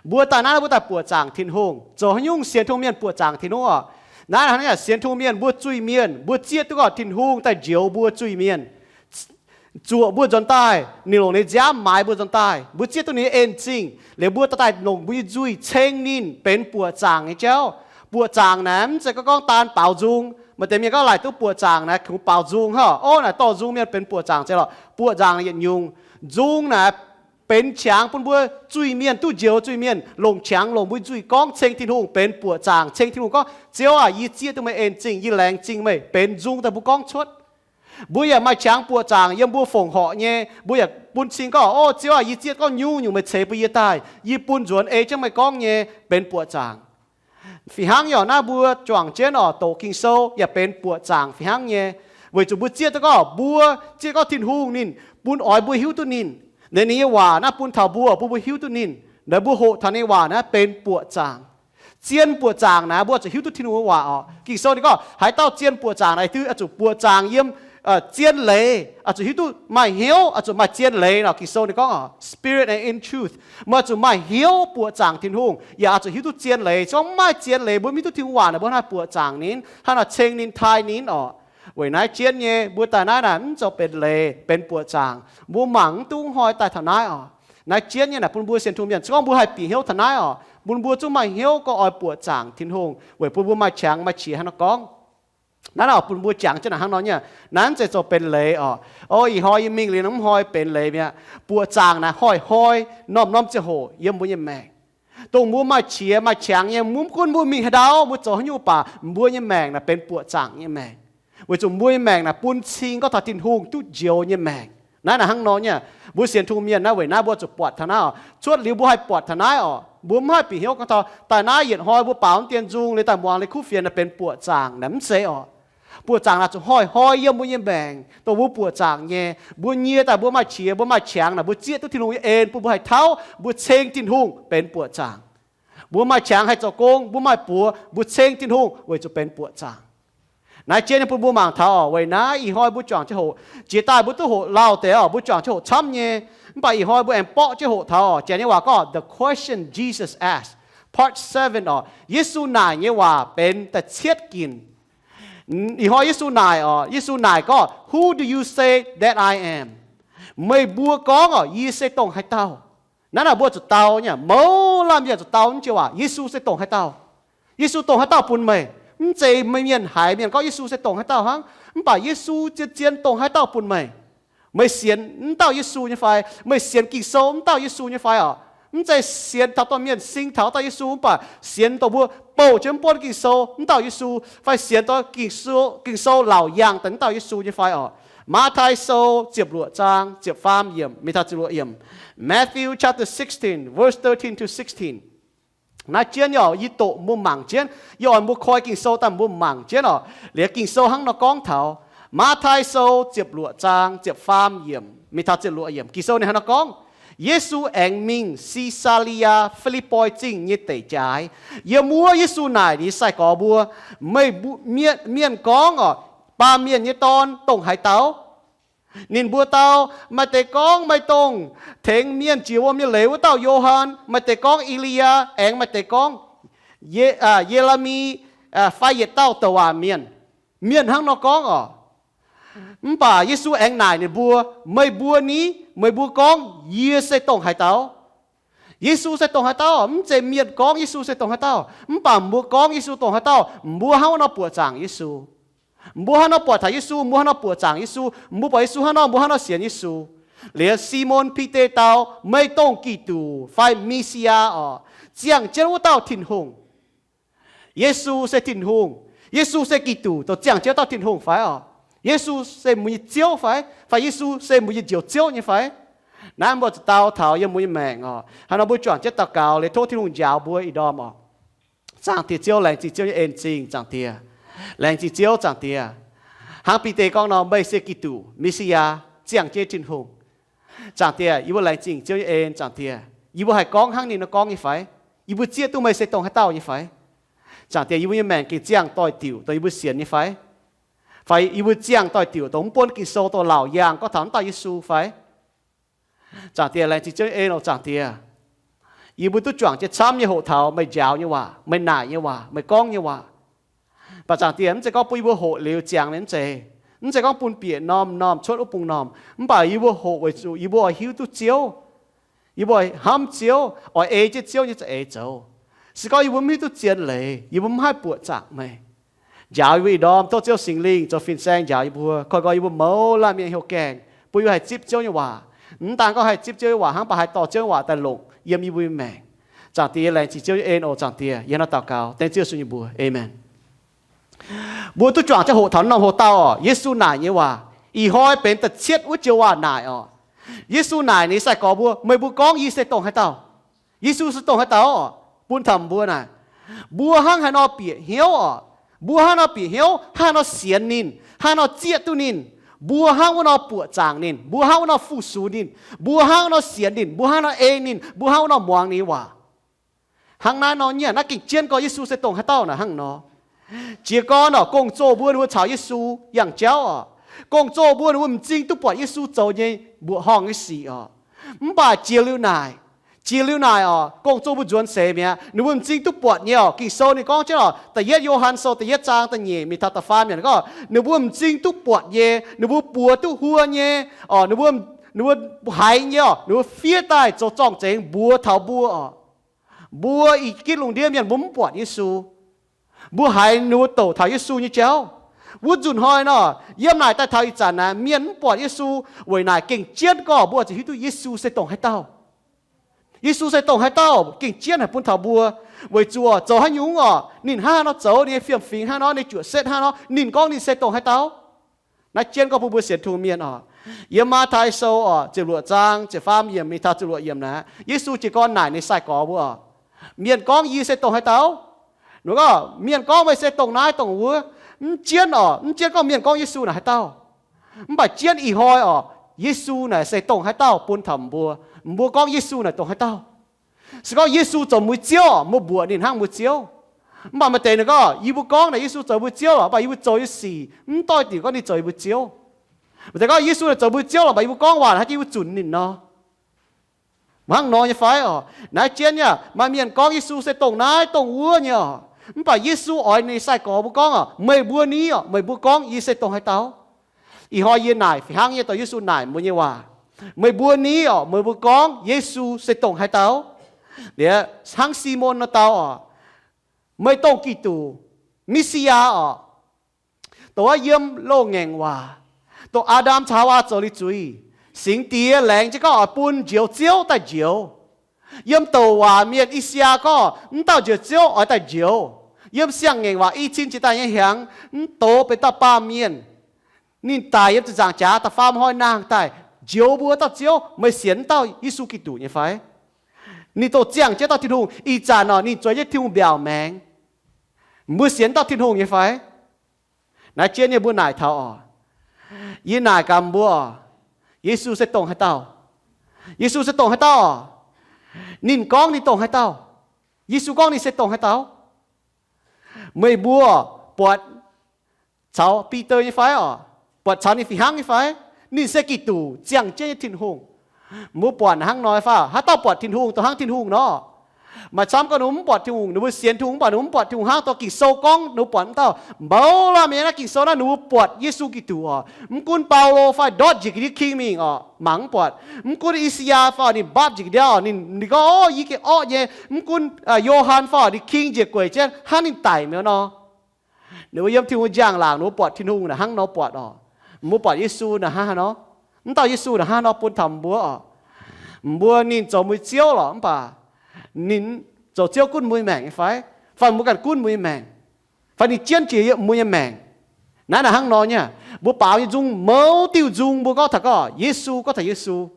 Mbuo daaih naaiv, mbuo daaih buoqc zaangc Tin-Hungh. Zoux haaix nyungc sienx Tin-Hungh mienh buoqc zaangc Tin-Hungh oc? Naaiv hnangv naaiv, sienx Tin-Hungh mienh mbuo zuiz-mienh, mbuo zieqv duqv gorngv Tin-Hungh daaih njoux mbuo zuiz-mienh, zuoqc mbuo nzuonx daaih, ninh longc ninh nziaamv maaiz mbuo nzuonx daaih, mbuo zieqv duqv ninh nyei en zingh, liuz mbuo daaih daaih longc mbuo nyei nzuih ceng ninh benx buoqc zaangc nyei jauv. Buoqc zaangc naaiv mv zeiz gorngv gorngv daan baaux nzung. Maaih deix mienh gorngv laaic duqv buoqc zaangc naaiv kungx baaux nzung hnangv. Ov, naaic dorh nzung mienh benx buoqc zaangc zeiz lorqc. Buoqc zaangc yietc nyungc, nzung naaiv benx qangx bun mbuo zuiz-mienh, duqv njoux zuiz-mienh, longc qangx longc mbuo nzuih gorngv ceng Tin-Hungh benx buoqc zaangc, ceng Tin-Hungh gorngv, Ziouv aac, yie zieqv duqv meih en zingh, yie laengz zingh meih, benx nzung daaih mbuo gorngv cuotv. Mbuo yaac maaih qangx buoqc zaangc yiem mbuo fongc horc nyei, mbuo yaac bun cing gorngv, Ov, Ziouv aac, yie zieqv gorngv nyungc-nyungc meih ceix bun yie daaih, yie bun nzuonx ei jienv meih gorngv nyei, benx buoqc zaangc. Fih hnangv yaac naaiv mbuo juangc jienv oc, doqc Ging-Sou yaac benx buoqc zaangc fih hnangv nyei. Weic zuqc mbuo zieqv duqv gorngv, mbuo zieqv gorngv Tin-Hungh ninh bun oix mbuo hiuv duqv ninh. Naaiv ninh nyei waac naaiv bun taux mbuo, bun mbuo hiuv duqv ninh. Naaiv mbuo hoqc taux ninh nyei waac naaiv benx buoqc zaangc. Zien buoqc zaangc naaiv mbuo zuqc hiuv duqv Tin-Hungh nyei waac oc. Ging-Sou ninh gorngv, haaix dauh zien buoqc zaangc naaiv, duqv oix zuqc buoqc zaangc yiem zien leiz, oix zuqc hiuv duqv maaih hnyouv, oix zuqc maaih zien leiz nor. Ging-Sou ninh gorngv, spirit and in truth, meih oix zuqc maaih hnyouv buoqc zaangc Tin-Hungh, yaac oix zuqc hiuv duqv zien leiz. Se gorngv mv maaih zien leiz, mbuo mv hiuv duqv Tin-Hungh waac naaic, mbuo hnangv naaiv buoqc zaangc ninh, hnangv naaiv ceng ninh, taaih ninh oc. Weic naaiv jienv nyei mbuo daaih naaiv naaic mv zoux benx leiz, benx buoqc zaangc. Mbuo mangc mv duqv hnoi daaih taux naaiv oc. Naaiv jienv nyei naaic bun mbuo sienx Tin-Hungh mienh, se gorngv mbuo haih bieqc hnyouv taux naaiv oc, bun mbuo zungv maaih hnyouv gorngv oix buoqc zaangc Tin-Hungh weic bun mbuo maaih qangx maaih qiex hnangv nor gorngv. Naaiv oc, bun mbuo jangx jienv naaic hnangv nor nyei. Naaiv mv zeiz zoux benx leiz oc. O, ih hnoi yie mingh liuz nor mv hnoi benx leiz mi'aqv. Buoqc zaangc naaic hnoi-hnoi, norm-norm ziangh hoc yiem mbuo nyei maengc. Dongh mbuo maaih qiex maaih qangx nyei, mv gunv mbuo mingh haaix ndau, mbuo zoux haaix nyungc baac mbuo nyei maengc naaic benx buoqc zaangc nyei maengc. Weic zuqc mbuo nyei maengc naaic bun cing gorngv taux Tin-Hungh duqv njoux nyei maengc. Naaiv naaic hnangv nor nyei. Mbuo sienx Tin-Hungh mienh naaiv weic naaiv mbuo zuqc buatc taux naaiv oc. Cuotv liuz mbuo haih buatc taux naaiv oc, mbuo mv haih bieqc hnyouv gorngv taux daaih naaiv yietc hnoi mbuo baaux mv dien nzung liuz daaih muangx liuz kuv fienx naaic benx buoqc zaangc naaic, mv zeiz oc. Buoqc zaangc naaic zuqc hnoi-hnoi yiem mbuo nyei maengc, dongh mbuo buoqc zaangc nyei. Mbuo nyie daaih mbuo maaih qiex mbuo maaih qangx naaic, mbuo zieqv duqv Tin-Hungh nyei en bun mbuo haih tauv, mbuo ceng Tin-Hungh benx buoqc zaangc. Mbuo maaih qangx haih zoux gong, mbuo maaih buoz, mbuo ceng Tin-Hungh weic zuqc benx buoqc zaangc. Naaiv jienv nyei bun mbuo mangc taux oc. Weic naaiv ih hnoi mbuo juangc jienv hoqc, jiex daaih mbuo duqv hoqc lauh deix oc, mbuo juangc jienv hoqc camv nyei. Mv baac ih hnoi mbuo aengx borqv jienv hoqc taux oc. Janx nyei waac gorngv The Question Jesus Asked, Part Seven oc. Yesu naaic nyei waac benx da'cietv ginc. Ih hnoi Yesu naaic oc, Yesu naaic gorngv, Who do you say that I am? Meih mbuo gorngv oc, yie se dongh haaix dauh? Naaiv naaic mbuo zuqc dau nyei, mouz laanh mienh zuqc dau naaiv joux waac, Yesu se dongh haaix dauh? Yesu dongh haaix dauh bun meih? Mv zeiz meih mienh haiz mienh gorngv Yesu se dongh haaix dauh hnangv. Mv baac Yesu zien-zien dongh haaix dauh bun meih? Meih sienx mv dauh Yesu nyei fai? Meih sienx Ging-Sou mv dauh Yesu nyei fai oc? Mv zeiz sienx taux dorh mienh sing taux dauh Yesu, mv baac sienx dongh mbuo bouh jienv mv buonv Ging-Sou mv dauh Yesu, fai sienx dongh Ging-Sou, Ging-Sou laauc yangh daaih mv dauh Yesu nyei fai oc? Matv^taai Sou ziepc luoqc zaang ziepc faam yiemc mingh taux ziepc luoqc yiemc. Matthew chapter sixteen, verse thirteen to sixteen. Naaiv jienv yaac yie doqc mbuo mangc jienv, yie oix mbuo koi Ging-Sou daaih mbuo mangc jienv oc. Liuz Ging-Sou hnangv nor gorngv taux, Matv^taai Sou ziepc luoqc zaang ziepc faam yiemc mingh taux ziepc luoqc yiemc, Ging-Sou ninh hnangv nor gorngv, Yesu aengx mingh Si^saa^li^yaa Fi^lipv^poi Zingh nyei deic jaaix. Yiem wuov Yesu naaic ninh nyei sai-gorx mbuo, Meih mbuo, mienh, mienh gorngv oc, Baamh Mienh nyei Dorn dongh haaix dauh? Ninh mbuo dau, Maaih deix gorngv meih dongh tengx mienh jiex wuom nyei leiz wuov dauh Yo^han, maaih deix gorngv E^li^yaa, aengx maaih deix gorngv Ye, aa, Ye^le^mi, aa, fai yietc dauh douc waac mienh. Mienh hnangv nor gorngv oc. Mv baac Yesu aengx naaic ninh mbuo, Meih mbuo ni? Meih mbuo gorngv yie se dongh haaix dauh? Yesu se dongh haaix dauh? Mv zeiz mienh gorngv Yesu se dongh haaix dauh. Mv baac mbuo gorngv Yesu dongh haaix dauh, mbuo hnangv wuov nor buoqc zaangc Yesu. Mbuo hnangv nor buatc taux Yesu, mbuo hnangv nor buoqc zaangc Yesu. Mbuo buatc Yesu hnangv nor, mbuo hnangv nor sienx Yesu. Liuz Simon Bide dau, Meih dongh Giduc fai Messiah oc, ziangh jienv wuov dauh Tin-Hungh. Yesu se Tin-Hungh, Yesu se Giduc, dongh ziangh jienv wuov dauh Tin-Hungh fai oc? Yesu se mbuo nyei Ziouv fai? Fai Yesu se mbuo nyei Njoux Ziouv nyei fai? Naaiv mbuo zuqc dau taux yiem mbuo nyei maengc oc. Hnangv nor mbuo juangc jienv daux gaux liuz tov Tin-Hungh njaaux mbuo ih ndorm oc. Zaangc Diex Ziouv, laengz zingh Ziouv nyei en zingh, Zaangc Diex. Laengz zingh Ziouv, Zaangc Diex. Hnangv Bide gorngv nor, Meih se Giduc, Messiah, ziangh jienv Tin-Hungh. Zaangc Diex, yie mbuo laengz zingh Ziouv nyei en, Zaangc Diex. Yie mbuo haih gorngv hnangv ninh nor gorngv nyei fai? Yie mbuo zieqv duqv meih se dongh haaix dauh nyei fai? Zaangc Diex, yie mbuo nyei maengc gengh ziangh doix-diuc dongh yie mbuo sienx nyei fai? Fai yie mbuo ziangh doix-diuc dongh mv buonv Ging-Sou dongh laauc yangh gorngv taux wuov dauh Yesu fai? Zaangc Diex, laengz zingh Ziouv nyei en oc, Zaangc Diex. Yie mbuo duqv juangc jienv camv nyei hoqc taux meih njaaux nyei waac, meih naaic nyei waac, meih gorngv nyei waac. Mv baac Zaangc Diex, mv zeiz gorngv bun yie mbuo hoqc liuz ziangx liuz mv zeiz. Mv zeiz gorngv bun bieqc norm-norm cuotv wuov bung normh. Mv baac yie mbuo hoqc weic zuqc yie mbuo oix hiuv duqv Ziouv. Yie mbuo hnamv Ziouv, oix ei jienv Ziouv nyei za'eix zoux. Se gorngv yie mbuo mv hiuv duqv zien leiz, yie mbuo mv haih buoqc zaangc meih. Njaaux yie mbuo ih ndorm, tov Ziouv Singx Lingh zoux fin-saeng njaaux yie mbuo, koiv gorx yie mbuo mouz laanh mienh heuc gaengh, bun yie mbuo haih zipv Ziouv nyei waac. Mv daan gorngv haih zipv Ziouv nyei waac hnangv, mv baac haih dorh Ziouv nyei waac daaih longc yiem yie mbuo nyei maengc. Zaangc Diex, yie laengz zingh Ziouv nyei en oc. Zaangc Diex, yie hnangv naaiv daux gaux dengv Ziouv Yesu nyei mbuox. Aamen. Mbuo duqv juangc jienv hoqc taux norm hoc-dauh oc. Yesu naaic nyei waac ih hnoi benx da'cietv wuov joux waac naaic oc. Yesu naaic ninh nyei sai-gorx mbuo, meih mbuo gorngv yie se dongh haaix dauh? Yesu se dongh haaix dauh oc? Bun taux mbuo naaic, mbuo hnangv haaix nor bieqc hnyouv oc? Mbuo hnangv nor bieqc hnyouv, hnangv haaix nor sienx ninh, hnangv haaix nor zieqv duqv ninh, mbuo hnangv wuov nor buoqc zaangc ninh, mbuo hnangv wuov nor fu-sux ninh, mbuo hnangv wuov nor sienx ninh, mbuo hnangv nor ei ninh, mbuo hnangv wuov nor muangx ninh nyei waac. Hnangv naaiv nor nyei, naaiv gengh jienv gorngv Yesu se dongh haaix dauh naaic hnangv nor. Jiez gorn oc, gong-zoh mbuo ninh mbuo caux Yesu yangh jauv oc. Gong-zoh mbuo ninh mbuo m'zing duqv buatc Yesu zoux nyei mbuoqc horngh nyei sic oc. Mv baac jiex liuz naaic, jiex liuz naaic oc, gong-zoh mbuo nzuonx seix mi'aqv, ninh mbuo m'zing duqv buatc nyei oc. Ging-Sou ninh gorngv jienv oc, da'yietv Yo^han Sou da'yietv zaang da'nyeic mingh taux da'faam yiemc gorngv, ninh mbuo m'zing duqv buatc nyei, ninh mbuo buoz duqv huo nyei oc, ninh mbuo, ninh mbuo haiz nyei oc, ninh mbuo fiev daaih zoux zorng-zengx mbuox taux mbuo oc. Mbuo ih gitv lungh ndiev mienh mbuo mv buatc Yesu. Mbuo haiz ninh mbuo douc taux Yesu nyei jauv. Wuov nzunc hnoi nor, yiem naaic daaih taux ih zanc naaic, mienh mv buatc Yesu, weic naaic gengh jienv gorngv mbuo oix zuqc hiuv duqv Yesu se dongh haaix dauh. Yesu se dongh haaix dauh gengh jienv haic bun taux mbuo. Weic zuqc zoux haaix nyungc oc, ninh hnangv haaix nor zoux, ninh nyei fiem-fingx hnangv haaix nor, ninh nyei juoqc setv hnangv haaix nor, ninh gorngv ninh se dongh haaix dauh. Naaiv jienv gorngv bun mbuo sienx Tin-Hungh mienh oc. Yiem Matv^tai Sou oc, ziepc luoqc zaang, ziepc faam yiemc mingh taux ziepc luoqc yiemc naaic, Yesu jiez gorn naaic ninh nyei sai-gorx mbuo oc, mienh gorngv yie se dongh haaix dauh? Ninh gorngv, mienh gorngv meih se dongh naaiv dongh wuov. Mv jienv oc, mv jienv gorngv mienh gorngv Yesu naaic haaix dauh. Mv baac jienv ih hnoi oc, Yesu naaic se dongh haaix dauh bun taux mbuo. Mbuo gorngv Yesu naaic dongh haaix dauh. Se gorngv Yesu zoux mbuo nyei Ziouv, mbuo mbuoqc ninh hnangv mbuo Ziouv. Mv baac maaih deix ninh gorngv, yie mbuo gorngv naaic Yesu zoux mbuo Ziouv lorqc, mv baac yie mbuo zoux nyei sic mv doix diuc gorngv ninh zoux yie mbuo Ziouv. Maaih deix gorngv Yesu naaic zoux mbuo Ziouv lorqc, mv baac yie mbuo gorngv waac haaix jiex yie mbuo zunc ninh nor. Hnangv nor nyei fai oc? Naaiv jienv nyei, maaih mienh gorngv Yesu se dongh naaiv dongh wuov nyei oc. Mv baac Yesu oix ninh nyei sai-gorx mbuo gorngv oc, meih mbuo ni oc, meih mbuo gorngv yie se dongh haaix dauh? Ih hnoi yie naaic fih hnangv nyei dorh Yesu naaic mbuo nyei waac, meih mbuo ni oc, meih mbuo gorngv Yesu se dongh haaix dauh? Liuz hnangv Simon nor dau oc, meih dongh Giduc, Messiah oc, dongh wuov yiem loz-ngaengc waac, dongh Aa^ndam caux Haawaa zoux liuz zuiz, Singx Diex laengz jienv gorngv oix bun Njoux Ziouv daaih njoux. Yiem douc waac mienh I^saa^yaa gorngv mv dauh Njoux Ziouv oix daaih njoux. Yiem Siang-Ngaengc waac i cin jiex daaih nyei hnyangx, mv doz benx dauh baamh mienh. Ninh daic yiem ziepc nzaangc jaax da'faam hnoi nangh daaih njoux mbuo dauh Ziouv. Meih sienx dauh Yesu Giduc nyei fai? Ninh dongh ziangh jienv dauh Tin-Hungh. Ih zanc oc, ninh zueiz jienv Tin-Hungh mbiaauc maengx. Mbuo sienx dauh Tin-Hungh nyei fai? Naaiv jienv nyei mbuo naaic taux oc. Yie naaic gaax mbuo oc, Yesu se dongh haaix dauh? Yesu se dongh haaix dauh oc? Ninh gorngv ninh dongh haaix dauh? Yesu gorngv ninh se dongh haaix dauh? Meih mbuo buatc caux Bide nyei fai oc? Buatc caux ninh fih hnangv nyei fai? Ninh se Giduc, ziangh jienv nyei Tin-Hungh. Mbuo buatc hnangv nor fai? Haaix dauh buatc Tin-Hungh dongh hnangv Tin-Hungh nor? Maaih camv gorngv ninh mbuo mv buatc Tin-Hungh, ninh mbuo sienx Tin-Hungh mv baac ninh mbuo mv buatc Tin-Hungh hnangv. Dongh Ging-Sou gorngv ninh mbuo buatc mv dauh mbouv lamh nyei naaiv Ging-Sou naaiv ninh mbuo buatc Yesu Giduc oc. Mv gunv Baulo fai ndortv njiec ga'ndiev king mingh oc, mangc mv buatc. Mv gunv I^saa^yaa fai ninh mbaapv njiec ga'ndiev oc, ninh, ninh gorngv, Ov, yie gengh orqv nyei. Mv gunv Yo^han fai ninh king njiec gueic jienv hnangv ninh daic mi'aqv nor. Ninh mbuo yiem Tin-Hungh njang-laangc ninh mbuo buatc Tin-Hungh naaic hnangv nor buatc oc. Mbuo buatc Yesu naaic hnangv haaix nor? Mv dauh Yesu naaic hnangv haaix nor bun taux mbuo oc? Mbuo ninh zoux mbuo nyei Ziouv lorqc, mv baac ninh zoux Ziouv gunv mbuo nyei maengc nyei fai? Fai mbuo ganh gunv mbuo nyei maengc? Fai ninh jienv jiex yiem mbuo nyei maengc? Naaiv naaic hnangv nor nyei. Mbuo baaux nyei nzung, mouz diuh nzung mbuo gorngv taux gorngv Yesu, gorngv taux Yesu.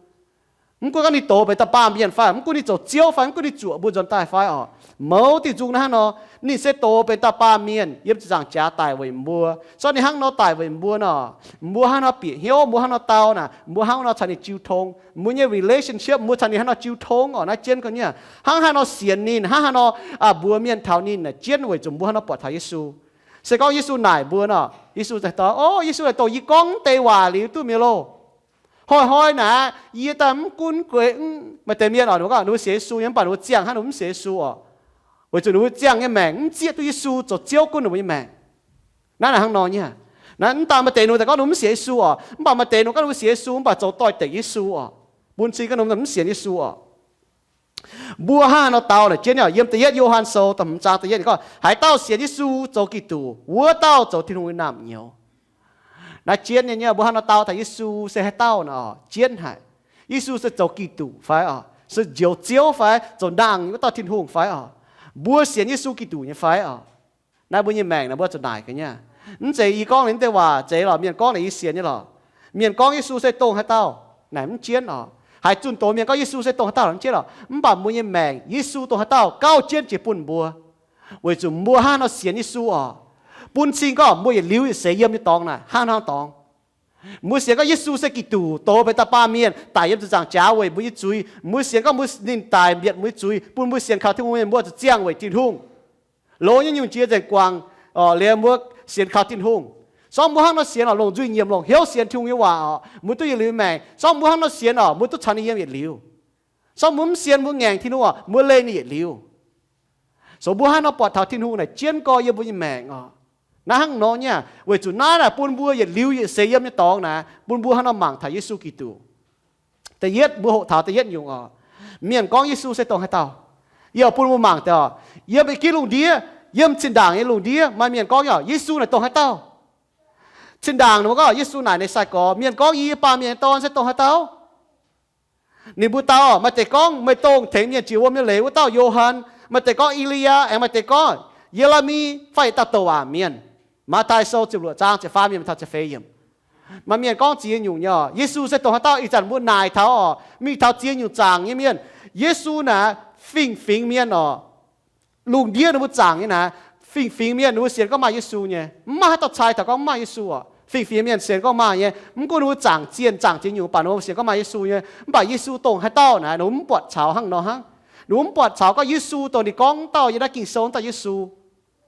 Mv gunv gorngv ninh doz benx dauh baamh mienh fai, mv gunv ninh zoux Ziouv fai, mv gunv ninh zuoqc mbuo nzuonx daaih fai oc, mouz diuh nzung naaiv hnangv nor, ninh se doz benx dauh baamh mienh yiem ziepc nzaangc jaax daic weic mbuo. Se gorngv ninh hnangv nor daic weic mbuo nor, mbuo hnangv nor bieqc hnyouv, mbuo hnangv nor dau naaic, mbuo hnangv nor caux ninh jiu tong, mbuo nyei relationship, mbuo caux ninh hnangv nor jiu tong oc. Naaiv jienv gorngv nyei, hnangv haaix nor sienx ninh, hnangv haaix nor mbuox mienh taux ninh naaic jienv weic zuqc mbuo hnangv nor buatc taux Yesu. Se gorngv Yesu naaic mbuo nor, Yesu dau, O, Yesu naaic dongh yie gorngv deix waac liuz duqv mi'aqv loh. Hnoi-hnoi naaic, yie daaih mv gunv gueix, maaih deix mienh oc, ninh mbuo gorngv ninh mbuo sienx Yesu nyei, mv baac ninh mbuo ziangh hnangv ninh mbuo mv sienx Yesu oc, weic zuqc ninh mbuo ziangh nyei maengc mv zieqv duqv Yesu zoux Ziouv gunv ninh mbuo nyei maengc. Naaiv naaic hnangv nor nyei. Naaiv mv daan maaih deix ninh mbuo daaih gorngv ninh mbuo mv sienx Yesu oc, mv baac maaih deix ninh mbuo gorngv ninh mbuo sienx Yesu mv baac zoux doix-dekc Yesu oc, bun cing gorngv ninh mbuo mv sienx Yesu oc. Mbuo hnangv haaix nor dau naaic jienv nyei. Yiem da'yietv Yo^han Sou da'hmz zaang da'yietv ninh gorngv, haaix dauh sienx Yesu zoux Giduc, wuov dauh zoux Tin-Hungh nyei naamh nyouz. Naaiv jienv nyei nyei, mbuo hnangv nor dau taux Yesu se haaix dauh nor, jienv haic. Yesu se zoux Giduc fai oc, se njoux Ziouv fai zoux nangh wuov dauh Tin-Hungh fai oc, mbuo sienx Yesu Giduc nyei fai oc. Naaiv mbuo nyei maengc naaic mbuo zuqc naaic ga'nyei. Mv zeiz yie gorngv ninh deix waac zeiz lorqc, mienh gorngv naaic yie sienx nyei lorqc. Mienh gorngv Yesu se dongh haaix dauh naaic mv jienv oc. Haiz zunh doz mienh gorngv Yesu se dongh haaix dauh mv jienv lorqc, mv baac mbuo nyei maengc Yesu dongh haaix dauh gauh jienv jiex bun mbuo. Weic zuqc mbuo hnangv nor sienx Yesu oc, bun cing gorngv mbuo yietc liuz yietc seix yiem nyei dorngx naaic hnangv hnangv dorngx. Mbuo sienx gorngv Yesu se Giduc, douz benx dauh baamh mienh daic yiem ziepc nzaangc jaax weic mbuo nyei zuiz. Mbuo sienx gorngv mbuo, ninh daic mietc mbuo nyei zuiz bun mbuo sienx kaux Tin-Hungh mienh mbuo zuqc ziangh weic Tin-Hungh. Longx nyei nyungc jiex nzengc guangc, liemh mbuo sienx kaux Tin-Hungh. Sorng mbuo hnangv nor sienx oc, longc nzuih nyiemc longc hnyouv sienx Tin-Hungh nyei waac oc, mbuo duqv yietc liuz maengc. Sorng mbuo hnangv nor sienx oc, mbuo duqv caux ninh yiem yietc liuz. Sorng mbuo mv sienx, mbuo ngaengc Tin-Hungh oc, mbuo leih ninh yietc liuz. So mbuo hnangv nor buatc taux Tin-Hungh naaic jienv gorx yiem mbuo nyei maengc oc. Naaiv hnangv nor nyei, weic zuqc naaiv naaic bun mbuo yietc liuz yietc seix yiem nyei dorngx naaic, bun mbuo hnangv nor mangc taux Yesu Giduc. Da'yietv mbuo hoqc taux da'yietv nyungc oc, mienh gorngv Yesu se dongh haaix dauh. Yie bun mbuo mangc deix oc, yiem ginv lungh ndiev, yiem zinh ndaangc nyei lungh ndiev maaih mienh gorngv oc, Yesu naaic dongh haaix dauh. Zinh ndaangc ninh mbuo gorngv Yesu naaic ninh sai-gorx. Mienh gorngv, Yie, Baamh Mienh nyei Dorn se dongh haaix dauh. Ninh mbuo dau oc, maaih deix gorngv, Meih dongh tengx mienh jiex wuom nyei leiz wuov dauh Yo^han. Maaih deix gorngv, E^li^yaa. Aengx maaih deix gorngv, Ye^le^mi fai yietc dauh douc waac mienh. Matv^tai Sou ziepc luoqc zaang ziepc faam yiemc taux ziepc feix yiemc. Maaih mienh gorngv ziex nyungc nyei oc, Yesu se dongh haaix dauh. Ih zanc mbuo naaic taux oc, mingh taux ziex nyungc zaangc nyei mienh, Yesu naaic fingx-fingx mienh oc, lungh ndiev ninh mbuo zaangc nyei naaic, fingx-fingx mienh ninh mbuo sienx gorngv maaih Yesu nyei. Mv maaih haaix dauh cai taux gorngv mv maaih Yesu oc. Fingx-fingx mienh sienx gorngv maaih nyei. Mv gunv ninh mbuo zaangc zienh zaangc ziex nyungc, mv baac ninh mbuo sienx gorngv maaih Yesu nyei. Mv baac Yesu dongh haaix dauh naaic, ninh mbuo mv buatc caux hnangv nor hnangv. Ninh mbuo mv buatc caux gorngv Yesu dongh ninh gorngv wuov dauh yiem naaiv Ging-Sou wuov dauh Yesu.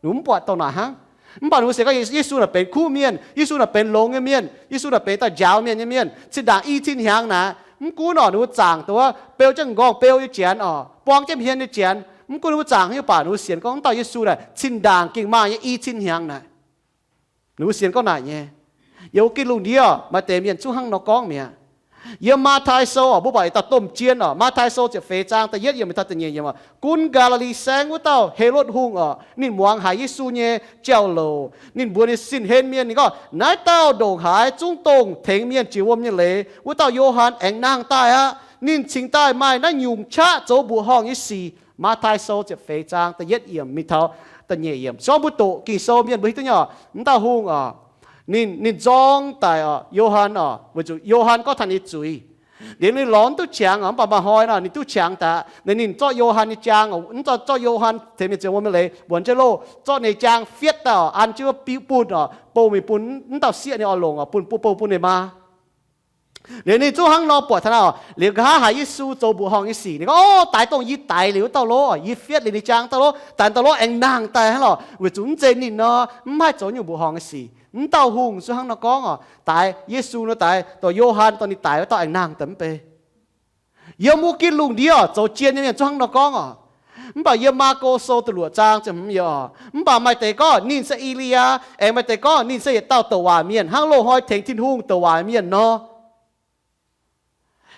Ninh mbuo mv buatc dongh naaic hnangv. Mv baac ninh mbuo sienx gorngv Yesu naaic benx kuv mienh, Yesu naaic benx longx nyei mienh, Yesu naaic benx dauh njaaux mienh nyei mienh. Zinh ndaangc i cin hnyangx naaic, mv gunv oc, ninh mbuo zaangc dongh wuov beu jienv m'nqorngv beu nyei janx oc, buang jienv hmien nyei janx, mv gunv ninh mbuo zaangc haaix nyungc, mv baac ninh mbuo sienx gorngv wuov dauh Yesu naaic zinh ndaangc gengh maaih nyei i cin hnyangx naaic. Ninh mbuo sienx gorngv naaic nyei. Yiem wuov gitv lungh ndiev maaih deix mienh zungv hnangv nor gorngv mi'aqv. Yiem Matv^tai Sou oc, mbuo buatc yietc dauh domh jien oc, Matv^tai Sou ziepc feix zaang da'yietv yiemc mingh taux da'nyeic yiemc oc. Gunv Gaa^li^li Saengv wuov dauh Helotv Hungh oc, ninh muangx haiz Yesu nyei jauv-louc. Ninh mbuox ninh sin-hlen mienh, ninh gorngv, Naaiv dauh ndongc haaix zungv dongh tengx mienh jiex wuom nyei leiz wuov dauh Yo^han aengx nangh daaih aqv. Ninh cingx daaih maaih naaiv nyungc qaqv zoux mbuoqc horngh nyei sic. Matv^tai Sou ziepc feix zaang da'yietv yiemc mingh taux da'nyeic yiemc. Sorng mbuo doqc Ging-Sou mienh mbuo hiuv duqv nyei oc, wuov dauh hungh oc, ninh, ninh nzorng daic oc, Yo^han oc, weic zuqc Yo^han gorngv taux ninh zuiz. Liuz ninh lorz mv duqv qangx oc, mv baac maaih hnoi nor ninh duqv qangx daaih. Ninh, ninh zorqv Yo^han nyei jaang oc, mv zorqv, zorqv Yo^han tengx mienh jiex wuom nyei leiz, mbuonx jienv loh, zorqv ninh jaang fietv daaih oc, an jienv wuov biuv bunh oc, bou mingh bun wuov dauh sieqv nyei orn-longc oc, bun, bun, bou bun ninh maa. Liuz ninh zungv hnangv nor buatc taux naaiv oc, liuz nqa'haav haiz Yesu zoux mbuoqc horngh nyei sic, ninh gorngv, Ov, daaix dongh yie daix liuz wuov dauh lov, yie fietv liuz ninh jaang dauh lov, daaix dauh lov aengx nangh daaih hnangv lorqc, weic zuqc mv zeiz ninh nor, mv haih zoux nyungc mbuoqc horngh nyei sic. Wuov dauh hungh zungv hnangv nor gorngv oc, daaix Yesu nor, daaix dongh Yo^han dongh ninh daix wuov dauh aengx nangh daaih mv bei. Yiem wuov gitv lungh ndiev oc, zoux jien nyei mienh zungv hnangv nor gorngv oc. Mv baac yiem Maako Sou da'luoqc zaang ziepc hmz yiemc oc, mv baac maaih deix gorngv ninh se E^li^yaa, aengx maaih deix gorngv ninh se yietc dauh douc waac mienh, hnangv loz-hnoi tengx Tin-Hungh douc waac mienh nor.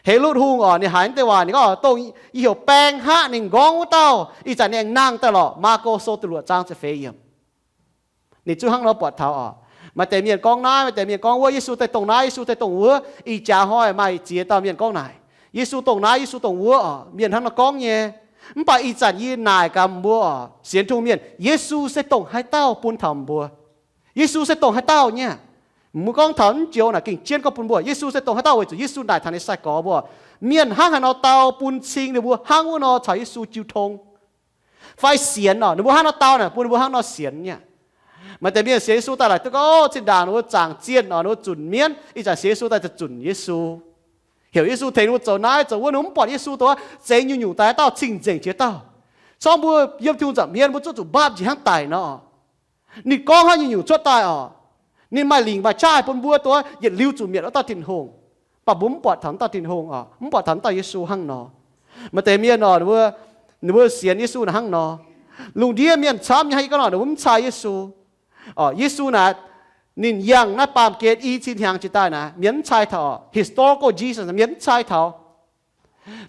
Helotv Hungh oc, ninh haiz naaiv deix waac, ninh gorngv, Dongh yie heuc baeng haqv ninh nqorngv wuov dauh, ih zanc ninh aengx nangh daaih lorqc. Maako Sou da'luoqc zaang ziepc feix yiemc. Ninh zungv hnangv nor buatc taux oc. Maaih deix mienh gorngv naaiv, maaih deix mienh gorngv wuov, Yesu daaih dongh naaiv, Yesu daaih dongh wuov. Ih jaax hnoi maaih ziex dauh mienh gorngv naaic, Yesu dongh naaiv, Yesu dongh wuov oc. Mienh hnangv nor gorngv nyei. Mv baac ih zanc yie naaic gaax mbuo oc, sienx Tin-Hungh mienh, Yesu se dongh haaix dauh bun taux mbuo. Yesu se dongh haaix dauh nyei? Mbuo gorngv taux mv joux naaic gengh jienv gorngv bun mbuo, Yesu se dongh haaix dauh, weic zuqc Yesu naaic taux ninh sai-gorx mbuo, mienh hnangv haaix nor dau bun cing ninh mbuo hnangv wuov nor caux Yesu jiu tong fai sienx oc. Ninh mbuo hnangv nor dau naaic bun ninh mbuo hnangv nor sienx nyei. Maaih deix mienh sienx Yesu daaih laaic duqv gorngv, zinh ndaangc ninh mbuo zaangc zienh oc, ninh mbuo zunc mienv, ih zanc sienx Yesu daaih za'zunc Yesu, heuc Yesu tengx ninh mbuo zoux naaiv zoux wuov, ninh mbuo mv buatc Yesu dongh zeix nyungc-nyungc daaih dauh cing-nzengc jiex dauh. Corc mbuo yiem Tin-Hungh nza'hmien mbuo zuqc zuqc mbaapv njiec hnangv daic nor. Ninh gorngv haaix nyungc-nyungc cuotv daaih oc, ninh maaih lingc maaih qaqv bun mbuo dongh yietc liuz zuqc mietc wuov dauh Tin-Hungh. baac mbuo mv buatc taux wuov dauh Tin-Hungh oc, mv buatc taux wuov dauh Yesu hnangv nor. Maaih deix mienh oc, ninh mbuo sienx Yesu naaic hnangv nor. Lungh ndiev mienh camv nyei hnangv yie gorngv nor, ninh mbuo mv cai Yesu. Yesu naaic, ninh yangh naaiv baamh gen i cin hnyangx jiex daaih naaic, mienh mv cai taux. Historical Jesus, mienh mv cai taux.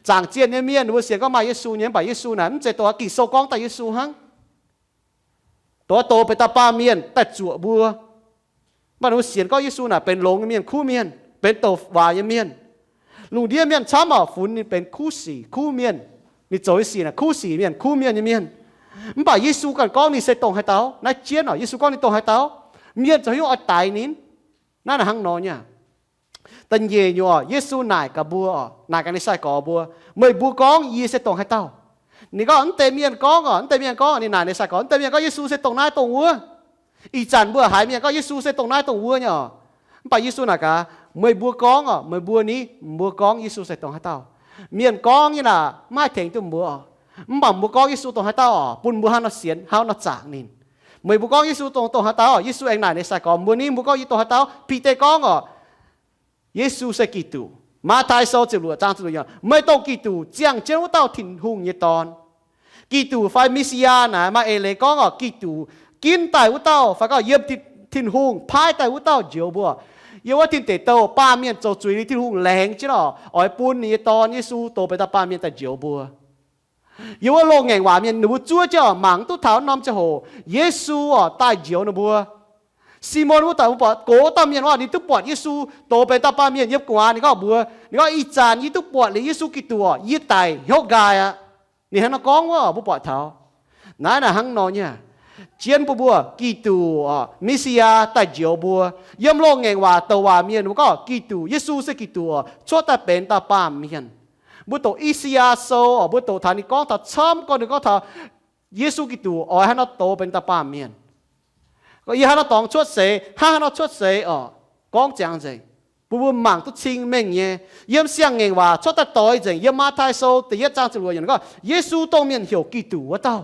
Zaangc zienh nyei mienh ninh mbuo sienx gorngv maaih Yesu nyei, mv baac Yesu naaic mv zeiz dongh Ging-Sou gorngv daaih Yesu hnangv. Dongh douz benx dauh baamh mienh daaih zuoqc mbuo. Mv baac ninh mbuo sienx gorngv Yesu naaic benx longx nyei mienh, kuv mienh, benx douc waac nyei mienh. Lungh ndiev mienh camv oc, funx ninh benx kuv sic, kuv mienh. Ninh zoux nyei sic naaic kuv sic mienh, kuv mienh nyei mienh. Mv baac Yesu ganh gorngv ninh se dongh haaix dauh. Naaiv jienv oc, Yesu gorngv ninh dongh haaix dauh, mienh ziouc hiuv oix daix ninh. Naaiv naaic hnangv nor nyei. Da'nyeic nyungc oc, Yesu naaic gaax mbuo oc, naaic gaax ninh nyei sai-gorx mbuo, meih mbuo gorngv yie se dongh haaix dauh? Ninh gorngv, mv deix mienh gorngv oc, mv deix mienh gorngv, ninh naaic ninh nyei sai-gorx, mv deix mienh gorngv Yesu se dongh naaiv dongh wuov. Ih zanc mbuo haiz mienh gorngv Yesu se dongh naaiv dongh wuov nyei oc. Mv baac Yesu naaic gaax, meih mbuo gorngv oc, meih mbuo ni, mbuo gorngv Yesu se dongh haaix dauh? Mienh gorngv nyei naaic mv haih tengx duqv mbuo oc. Mv baac mbuo gorngv Yesu dongh haaix dauh oc, bun mbuo hnangv nor sienx, hnangv nor zaangc ninh. Meih mbuo gorngv Yesu dongh, dongh haaix dauh? Yesu aengx naaic ninh nyei sai-gorx, mbuo ni, mbuo gorngv yie dongh haaix dauh? Bide gorngv oc, Yesu se Giduc. Matv^tai Sou ziepc luoqc zaang ziepc luoqc yiemc, meih dongh Giduc, ziangh jienv wuov dauh Tin-Hungh nyei Dorn. Giduc fai Messiah naaic maaih eix leiz gorngv oc, Giduc, ginv daaih wuov dauh, fai gorngv yiem Tin-Hungh paaiv daaih wuov dauh njoux mbuo. Yiem wuov tin deic douh baamh mienh zoux zuiz liuz Tin-Hungh laengz jienv oc, oix bun ninh nyei Dorn Yesu douz benx dauh baamh mienh daaih njoux mbuo. Yiem wuov loz-ngaengc waac mienh ninh mbuo zuov jienv oc, mangc mv duqv taux norm ziangh hoc Yesu oc daaih njoux ninh mbuo. Simon wuov dauh mbuo buatc, gox dauh mienh oc, ninh duqv buatc Yesu douz benx dauh baamh mienh yiem gu'nguaaz. Ninh gorngv mbuox, ninh gorngv, ih zanc yie duqv buatc liuz Yesu Giduc oc, yie daic hnyouv nqaai aqv. Ninh hnangv nor gorngv wuov, mbuo buatc taux. Naaiv naaic hnangv nor nyei. Jienv bun mbuo Giduc oc, Messiah daaih njoux mbuo. Yiem loz-ngaengc waac douc waac mienh mbuo gorngv Giduc, Yesu se Giduc oc, cuotv daaih benx dauh baamh mienh. Mbuo doqc I^saa^yaa Sou oc, mbuo doqc taux ninh gorngv taux camv gorngv, ninh gorngv taux Yesu Giduc oix hnangv nor douz benx dauh baamh mienh. Gorngv yie hnangv nor dorngx cuotv seix, hnangv haaix nor cuotv seix oc, gorngv ziangx nzengc, bun mbuo mangc duqv cing-mengh nyei. Yiem Siang-Ngaengc Waac cuotv daaih doix nzengc. Yiem Matv^tai Sou da'yietv zaang ziepc luoqc yiemc gorngv Yesu dongh mienh heuc Giduc wuov dauh.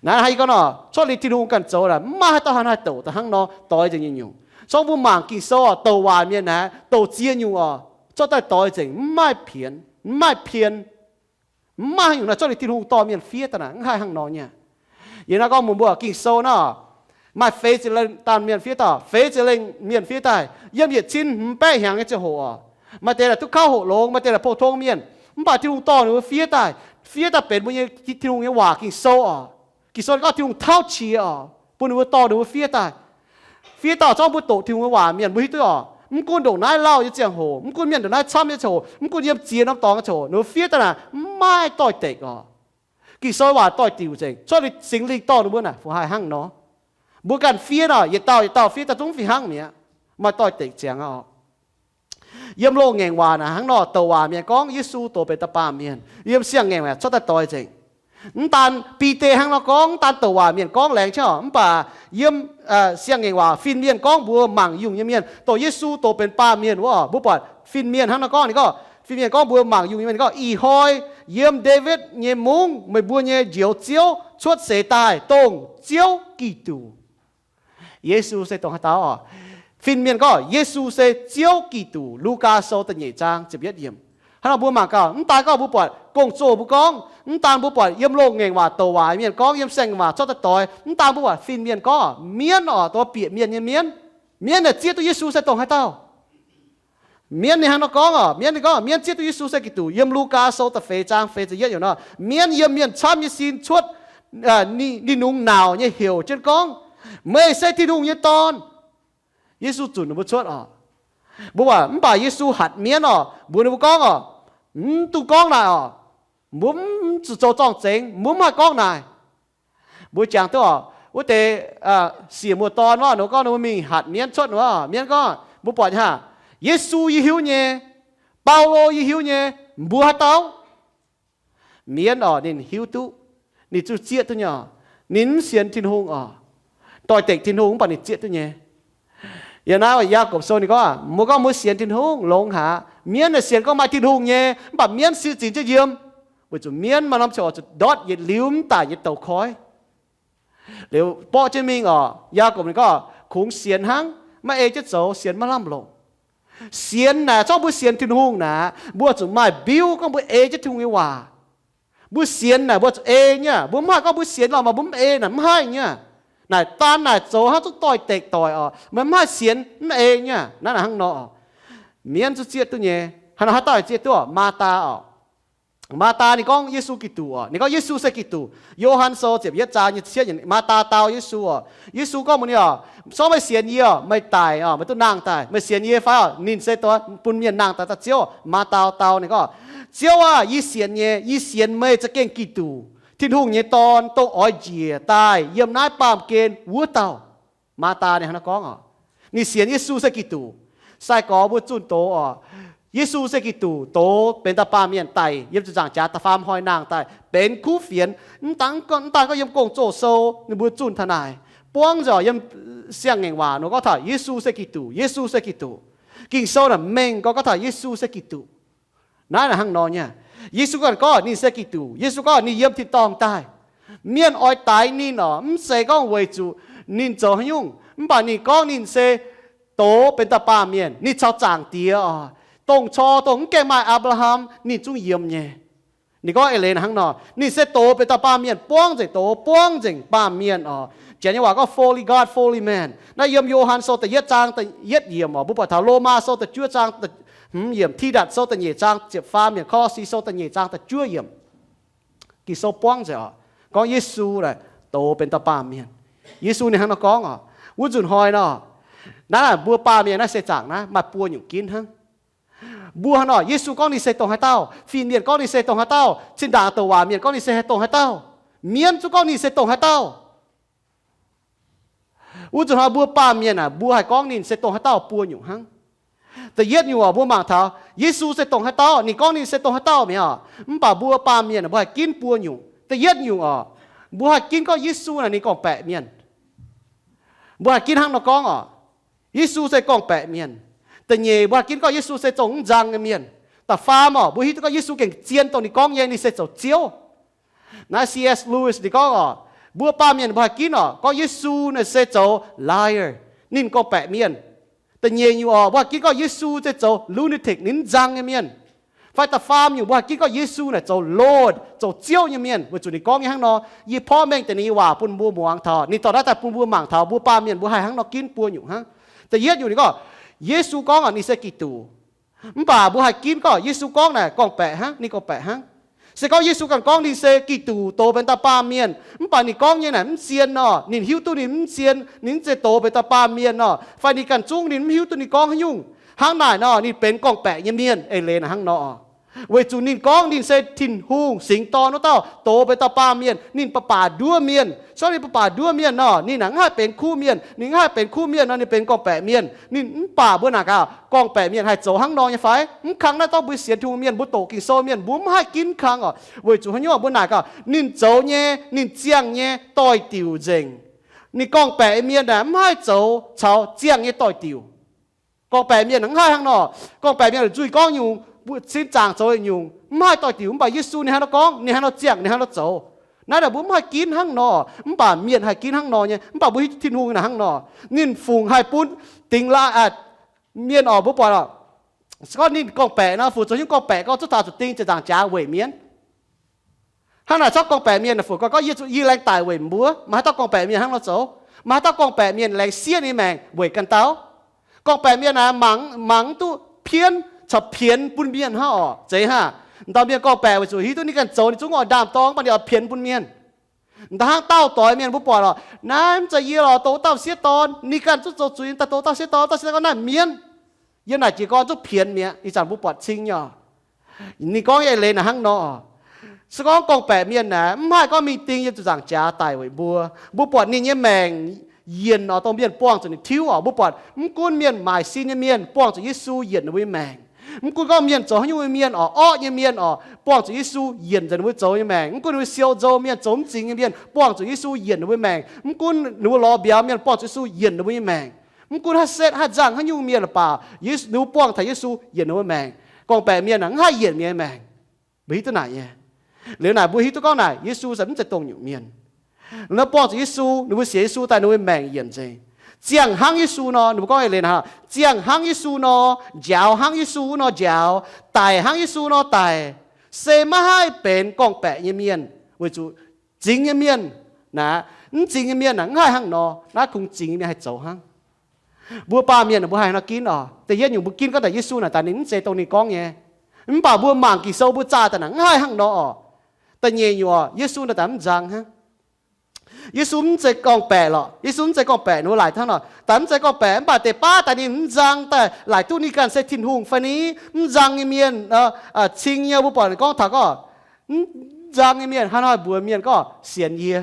Naaiv hnangv yie gorngv nor, cuotv liuz Tin-Hungh ganh zoux naaic, mv maaih haaix dauh haih douc daaih hnangv nor doix nzengc nyei nyungc. Corc mbuo mangc Ging-Sou oc, douc waac mienh naaic, douc ziex nyungc oc, cuotv daaih doix nzengc, mv maaih pienx, mv maaih pien. Mv maaih haaix nyungc naaic cuotv liuz Tin-Hungh dorh mienh fiev daaih naaic, mv haih hnangv nor nyei. Yie naaiv gorngv mbuox mbuo Ging-Sou naaic, maaih feix ziepc lengh daan mienh fiev daaih, feix ziepc lengh mienh fiev daaih, yiem yietc cin hmz baeqv hnyangx nyei ziangh hoc oc. Maaih deix naaic duqv kauv hoqc longx, maaih deix naaic pou-tong mienh. Mv baac Tin-Hungh dorh ninh mbuo fiev daaih, fiev daaih benx mbuo nyei Tin-Hungh nyei waac Ging-Sou oc. Ging-Sou gorngv Tin-Hungh tauv qiex oc, bun ninh mbuo dorh ninh mbuo fiev daaih. Fiev daaih zorqv mbuo doqc Tin-Hungh nyei waac mienh mbuo hiuv duqv oc. Mv gunv ndongc naaiv lauh nyei ziangh hoc, mv gunv mienh ndongc naaiv camv nyei ziangh hoc, mv gunv yiem ziex norm dorngx nyei ziangh hoc, ninh mbuo fiev daaih naaic mv maaih doix-dekc oc. Ging-Sou waac doix-diuc nzengc. Cuotv liuz Singx Lingh dorh ninh mbuo naaic fungc haih hnangv nor. Mbuo ganh fiev nor, yietc dauh yietc dauh fiev daaih zungv fih hnangv mi'aqv. Maaih doix-dekc ziangx oc. Yiem loz-ngaengc waac naaic hnangv nor, douc waac mienh gorngv Yesu doz benx dauh baamh mienh. Yiem Siang-Ngaengc waac cuotv daaih doix nzengc. Mv daan Bide hnangv nor gorngv, mv daan douc waac mienh gorngv laengz qiemx, mv baac yiem Siang-Ngaengc waac fin-mienh gorngv mbuox mangc yungh nyei mienh, dongh Yesu doz benx baamh mienh wuov, mbuo buatc fin-mienh hnangv nor gorngv. Ninh gorngv, fin-mienh gorngv mbuox mangc yungh nyei mienh, ninh gorngv, Ih hnoi yiem Ndaawitv nyei mungv meih mbuo nyei Njoux Ziouv cuotv seix daaih, dongh Ziouv Giduc. Yesu se dongh haaix dauh oc? Fin-mienh gorngv Yesu se Ziouv Giduc. Lugaa Sou da'nyeic zaang ziepc yietv yiemc. Hnangv nor mbuo mangc gaax, mv daan gorngv mbuo buatc gong-zoh mbuo gorngv, mv daan mbuo buatc yiem loz-ngaengc waac douc waac mienh gorngv, yiem Siang-Ngaengc waac cuotv daaih doix, mv daan mbuo buatc fin-mienh gorngv, mienv oc, dongh bieqc mienh nyei mienv, mienv naaic zieqv duqv Yesu se dongh haaix dauh. Mienv ninh hnangv nor gorngv oc, mienv ninh gorngv, mienv zieqv duqv Yesu se Giduc. Yiem Lugaa Sou da'feix zaang feix ziepc yietv yiemc nor, mienv yiem mienh camv nyei sin cuotv, ninh nungx nauc nyei heuc jienv gorngv, Meih se Tin-Hungh nyei Dorn. Yesu zunc ninh mbuo cuotv oc. Mbuo buatc, mv baac Yesu hatc mienv oc, mbuox ninh mbuo gorngv oc, Mv dungx gorngv naaic oc. Mbuo mv zuqc zoux zorng-zengx, mbuo mv haih gorngv naaic. Mbuo jangx duqv oc, wuov deix sieqv muoz-dorn wuov, ninh gorngv ninh mbuo mingh hatc mienv cuotv wuov, mienv gorngv, mbuo buatc nyei haac, Yesu yie hiuv nyei, Baulo yie hiuv nyei, mbuo haaix dauh? Mienv oc, ninh hiuv duqv, ninh zungv zieqv duqv nyei oc. Ninh mv sienx Tin-Hungh oc, doix-dekc Tin-Hungh mv baac ninh zieqv duqv nyei. Yiem naaiv Yaagorpc Sou ninh gorngv, mbuo gorngv mbuo sienx Tin-Hungh longx haic. Mienv naaic sienx gorngv maaih Tin-Hungh nyei, mv baac mienv siv zinx jienv yiem, weic zuqc mienv maaih norm ziangh hoc zuqc ndortv yietc liuz mv daic nyei douz-koiv. Liuz borqv jienv mingh oc. Yaagorpc ninh gorngv, kungx sienx hnangv, maiv ei jienv zoux sienx maiv lamh longc. Sienx naaic, zorqv mbuo sienx Tin-Hungh naaic, mbuo zuqc maaih mbiuv gorngv mbuo ei jienv Tin-Hungh nyei waac. Mbuo sienx naaic, mbuo zuqc ei nyei aqv. Mbuo mv haih gorngv mbuo sienx lorqc, maaih mbuo mv ei naaic, mv haih nyei aqv. Naaic daan naaic zoux hnangv zungv doix-dekc doic oc. Meih mv haih sienx mv ei nyei aqv. Naaiv naaic hnangv nor oc. Mienv zungv zieqv duqv nyei. Haaix nor haaix dauh zieqv duqv oc? Maathaa oc. Maathaa ninh gorngv Yesu Giduc oc. Ninh gorngv Yesu se Giduc. Yo^han Sou ziepc yietv zaang nyei cietv yiemc, Maathaa dau Yesu oc. Yesu gorngv mbuox ninh oc, Sorng meih sienx yie oc, meih daic oc, meih duqv nangh daaih. Meih sienx yie fai oc? Ninh se dongh bun mienh nangh daaih dauh Ziouv. Maathaa dau ninh gorngv, Ziouv aah! Yie sienx nyei. Yie sienx meih za'gengh Giduc, Tin-Hungh nyei Dorn, dongh oix njiec daaih yiem naaiv baamh gen wuov dauh. Maathaa ninh hnangv naaiv gorngv oc. Ninh sienx Yesu se Giduc. Sai-gorx mbuo zunh doz oc, Yesu se Giduc, doz benx dauh baamh mienh daic yiem ziepc nzaangc jaax da'faam hnoi nangh daaih benx kuv fienx. Mv daan gorngv yiem Gong-Zoh sou ninh mbuo zunh taux naaic, buangv nzengc oc, yiem Siang-Ngaengc Waac nor gorngv taux Yesu se Giduc, Yesu se Giduc. Ging-Sou naaic mengh gorngv, gorngv taux Yesu se Giduc. Naaiv naaic hnangv nor nyei. Yesu ganh gorngv ninh se Giduc. Yesu gorngv ninh yiem tin-dorngh daaih. Mienh oix daix ninh oc, mv zeiz gorngv weic zuqc ninh zoux haaix nyungc, mv baac ninh gorngv ninh se doz benx dauh baamh mienh. Ninh caux Zaangc Diex oc, dongh cor dongh mv gaengh maaih Apc^laa^ham ninh zungv yiem nyei. Ninh gorngv eix leiz naaic hnangv nor, ninh se doz benx dauh baamh mienh, buangv nzengc doz, buangv nzengc baamh mienh oc. Janx nyei waac gorngv fully God, fully man. Naaiv yiem Yo^han Sou da'yietv zaang da'yietv yiemc oc. Mbuo buatc taux Lomaa Sou da'juov zaang hmz yiemc, Tidatc Sou da'nyeic zaang ziepc faam yiemc, Kolosi Sou da'nyeic zaang da'juov yiemc. Ging-Sou buangv nzengc oc, gorngv Yesu naaic doz benx dauh baamh mienh. Yesu ninh hnangv nor gorngv oc. Wuov nzunc hnoi nor, naaiv mbuo baamh mienh naaiv seix zaangc naaiv maaih buo nyungc ginv hnangv. Mbuo hnangv nor, Yesu gorngv ninh se dongh haaix dauh, fin-mienh gorngv ninh se dongh haaix dauh, zinh ndaangc douc waac mienh gorngv ninh se dongh haaix dauh, mienv zungv gorngv ninh se dongh haaix dauh. Wuov nzunc hnoi mbuo baamh mienh aah, mbuo haih gorngv ninh se dongh haaix dauh buo nyungc hnangv. Da'yietv nyungc oc, mbuo mangc taux Yesu se dongh haaix dauh, ninh gorngv ninh se dongh haaix dauh mi'aqv oc. Mv baac mbuo baamh mienh mbuo haih ginv buo nyungc. Da'yietv nyungc oc, mbuo haih ginv gorngv Yesu naaic ninh gorngv-baeqc mienh. Mbuo haih ginv hnangv nor gorngv oc, Yesu se gorngv-baeqc mienh. Da'nyeic, mbuo haih ginv gorngv Yesu se zongh mv nzang nyei mienh. Da'faam oc, mbuo hiuv duqv gorngv Yesu gengh zien dongh ninh gorngv nyei, ninh se zoux Ziouv. Naaiv C S Lewis ninh gorngv oc, mbuo baamh mienh mbuo haih ginv oc, gorngv Yesu naaic se zoux liar, ninh gorngv-baeqc mienh. Da'nyeic nyungc oc, mbuo haih ginv gorngv Yesu se zoux lunatic, ninh mv nzang nyei mienh. Fai da'faam nyungc mbuo haih ginv gorngv Yesu naaic zoux Lord, zoux Ziouv nyei mienh, weic zuqc ninh gorngv nyei hnangv nor. Yie porv mengh deix ninh nyei waac bun mbuo muangx taux, ninh dorh naaiv daaih bun mbuo mangc taux mbuo baamh mienh mbuo haih hnangv nor ginv buo nyungc hnangv. Da'yietv nyungc ninh gorngv, Yesu gorngv oc, ninh se Giduc. Mv baac mbuo haih ginv gorngv Yesu gorngv naaic gorngv-baeqc hnangv, ninh gorngv-baeqc hnangv. Se gorngv Yesu ganh gorngv ninh se Giduc, doz benx dauh baamh mienh, mv baac ninh gorngv nyei naaic mv zien nor, ninh hiuv duqv ninh mv zien, ninh mv zeiz doz benx dauh baamh mienh nor, fai ninh ganh zungv ninh mv hiuv duqv ninh gorngv haaix nyungc, hnangv naaic nor ninh benx gorngv-baeqc nyei mienh. Eix leiz naaic hnangv nor, weic zuqc ninh gorngv ninh se Tin-Hungh Singx Dorn wuov dauh, doz benx dauh baamh mienh, ninh baac baac nduov mienh. Se gorngv ninh baac baac nduov mienh nor, ninh naaic mv haih benx kuv mienh. Ninh mv haih benx kuv mienh nor, ninh benx gorngv-baeqc mienh. Ninh mv baac mbuo naaic gaax, gorngv-baeqc mienh haih zoux hnangv nor nyei fai? Mv kang. Naaiv dorngh mbuo sienx Tin-Hungh mienh, mbuo doqc Ging-Sou mienh, mbuo mv haih ginv kang oc. Weic zuqc haaix nyungc? Mbuo naaic gaax, ninh zoux nyei, ninh ziangh nyei doix-diuc nzengc. Ninh gorngv-baeqc mienh naaic mv haih zoux caux ziangh nyei doix-diuc. Gorngv-baeqc mienh mv haih hnangv nor. Gorngv-baeqc mienh nzuih gorngv nyungc, mbuo sin zaangc zoux nyungc, mv haih doix-diuc. Mv baac Yesu ninh hnangv nor gorngv, ninh hnangv nor ziangh, ninh hnangv nor zoux. Naaiv naaic mbuo mv haih ginv hnangv nor, mv baac mienh haih ginv hnangv nor nyei. Mv baac mbuo hiuv Tin-Hungh naaic hnangv nor, ninh fungc haih bun dingx laaih, mienh oc, mbuo buatc oc, se gorngv ninh gorngv-baeqc nor, fungc zoux hnyouv gorngv-baeqc gorngv zungv taux zuqc ding ziepc nzaangc jaax weic mienh. Hnangv naaic zorqv gorngv-baeqc mienh naaic fungc gorngv, gorngv yie zuqc, yie laengz daic weic mbuo. Maaih haaix dauh gorngv-baeqc mienh hnangv nor zoux? Maaih haaix dauh gorngv-baeqc mienh laengz siev ninh nyei maengc weic ganh dauh? Gorngv-baeqc mienh naaic mangc, mangc mv duqv pienv caux pienx bun mienh hnangv oc. Zeiz hnangv. Dauh mienh gorngv-baeqc weic zuqc hiuv duqv ninh ganh zoux ninh zungv oix ndaam-dorng, mv baac ninh oix pienx bun mienh. Da'hnangv daauh doix mienh mbuo buatc oc, naaiv mv zeiz yie lorqc, dongh dauh sieqv dorn. Ninh ganh zungv zoux zuiz daaih dongh dauh sieqv dorn. Dauh sieqv dorn gorngv naaiv mienv. Yiem naaic jiez gorn zungv pienx mi'aqv. Ih zanc mbuo buatc cing nyei oc. Ninh gorngv nyei eix leiz naaic hnangv nor. Se gorngv gorngv-baeqc mienh naaic mv haih gorngv mingh ding yiem ziepc nzaangc jaax daic weic mbuo. Mbuo buatc ninh nyei maengc yienc oc, dongh mienh buangh zuqc ninh tiuv oc. Mbuo buatc mv gunv mienh maaic sin nyei mienh buangh zuqc Yesu yienc ninh mbuo nyei maengc. Mv gunv gorngv mienh zoux haaix nyungc nyei mienh oc, orqv nyei mienh oc, buangh zuqc Yesu yienc nzengc ninh mbuo zoux nyei maengc. Mv gunv ninh mbuo siou nzou mienh, zoux mv zingx nyei mienh, buangh zuqc Yesu yienc ninh mbuo maengc. Mv gunv ninh mbuo lorz mbiauz mienh, buangh zuqc Yesu yienc ninh mbuo nyei maengc. Mv gunv haaix setv haaix nzangh haaix nyungc mienh baac, ninh mbuo buangh taux Yesu yienc ninh mbuo maengc. Gorngv-baeqc mienh mv haih yienc mienh nyei maengc. Mbuo hiuv duqv naaic nyei. Liuz naaic mbuo hiuv duqv gorngv naaic Yesu se mv zeiz dongh nyungc mienh. Ninh buangh zuqc Yesu, ninh mbuo sienx Yesu daaih ninh mbuo maengc yienc nzengc. ziangh hnangv Yesu nor, ninh mbuo gorngv eix leiz naaic, ziangh hnangv Yesu nor, njaaux hnangv Yesu wuov nor njaaux, daic hnangv Yesu nor daic, se maiv haih benx gorngv-baeqc nyei mienh, weic zuqc zingx nyei mienh naaic, mv zingx nyei mienh naaic mv haih hnangv nor. Naaiv kungx zingx nyei mienh haih zoux hnangv. Mbuo baamh mienh mbuo haih nor ginv oc. Da'yietv nyungc mbuo ginv gorngv daaih Yesu naaic daaih ninh mv zeiz dongh ninh gorngv nyei. Mv baac mbuo mangc Ging-Sou mbuo zaah daaih naaic mv haih hnangv nor oc. Da'nyeic nyungc oc, Yesu naaic daaih mv nzang hnangv. Yesu mv zeiz gorngv-baeqc lorqc. Yesu mv zeiz gorngv-baeqc, ninh mbuo laaic hnangv nor, daaih mv zeiz gorngv-baeqc, mv baac deix baav daaih ninh mv nzang daaih laaic duqv ninh ganh se Tin-Hungh fai ni? Mv nzang nyei mienh, cing nyei, mbuo buatc gorngv taux gorngv mv nzang nyei mienh hnangv haaix mbuox mienh gorngv sienx yie,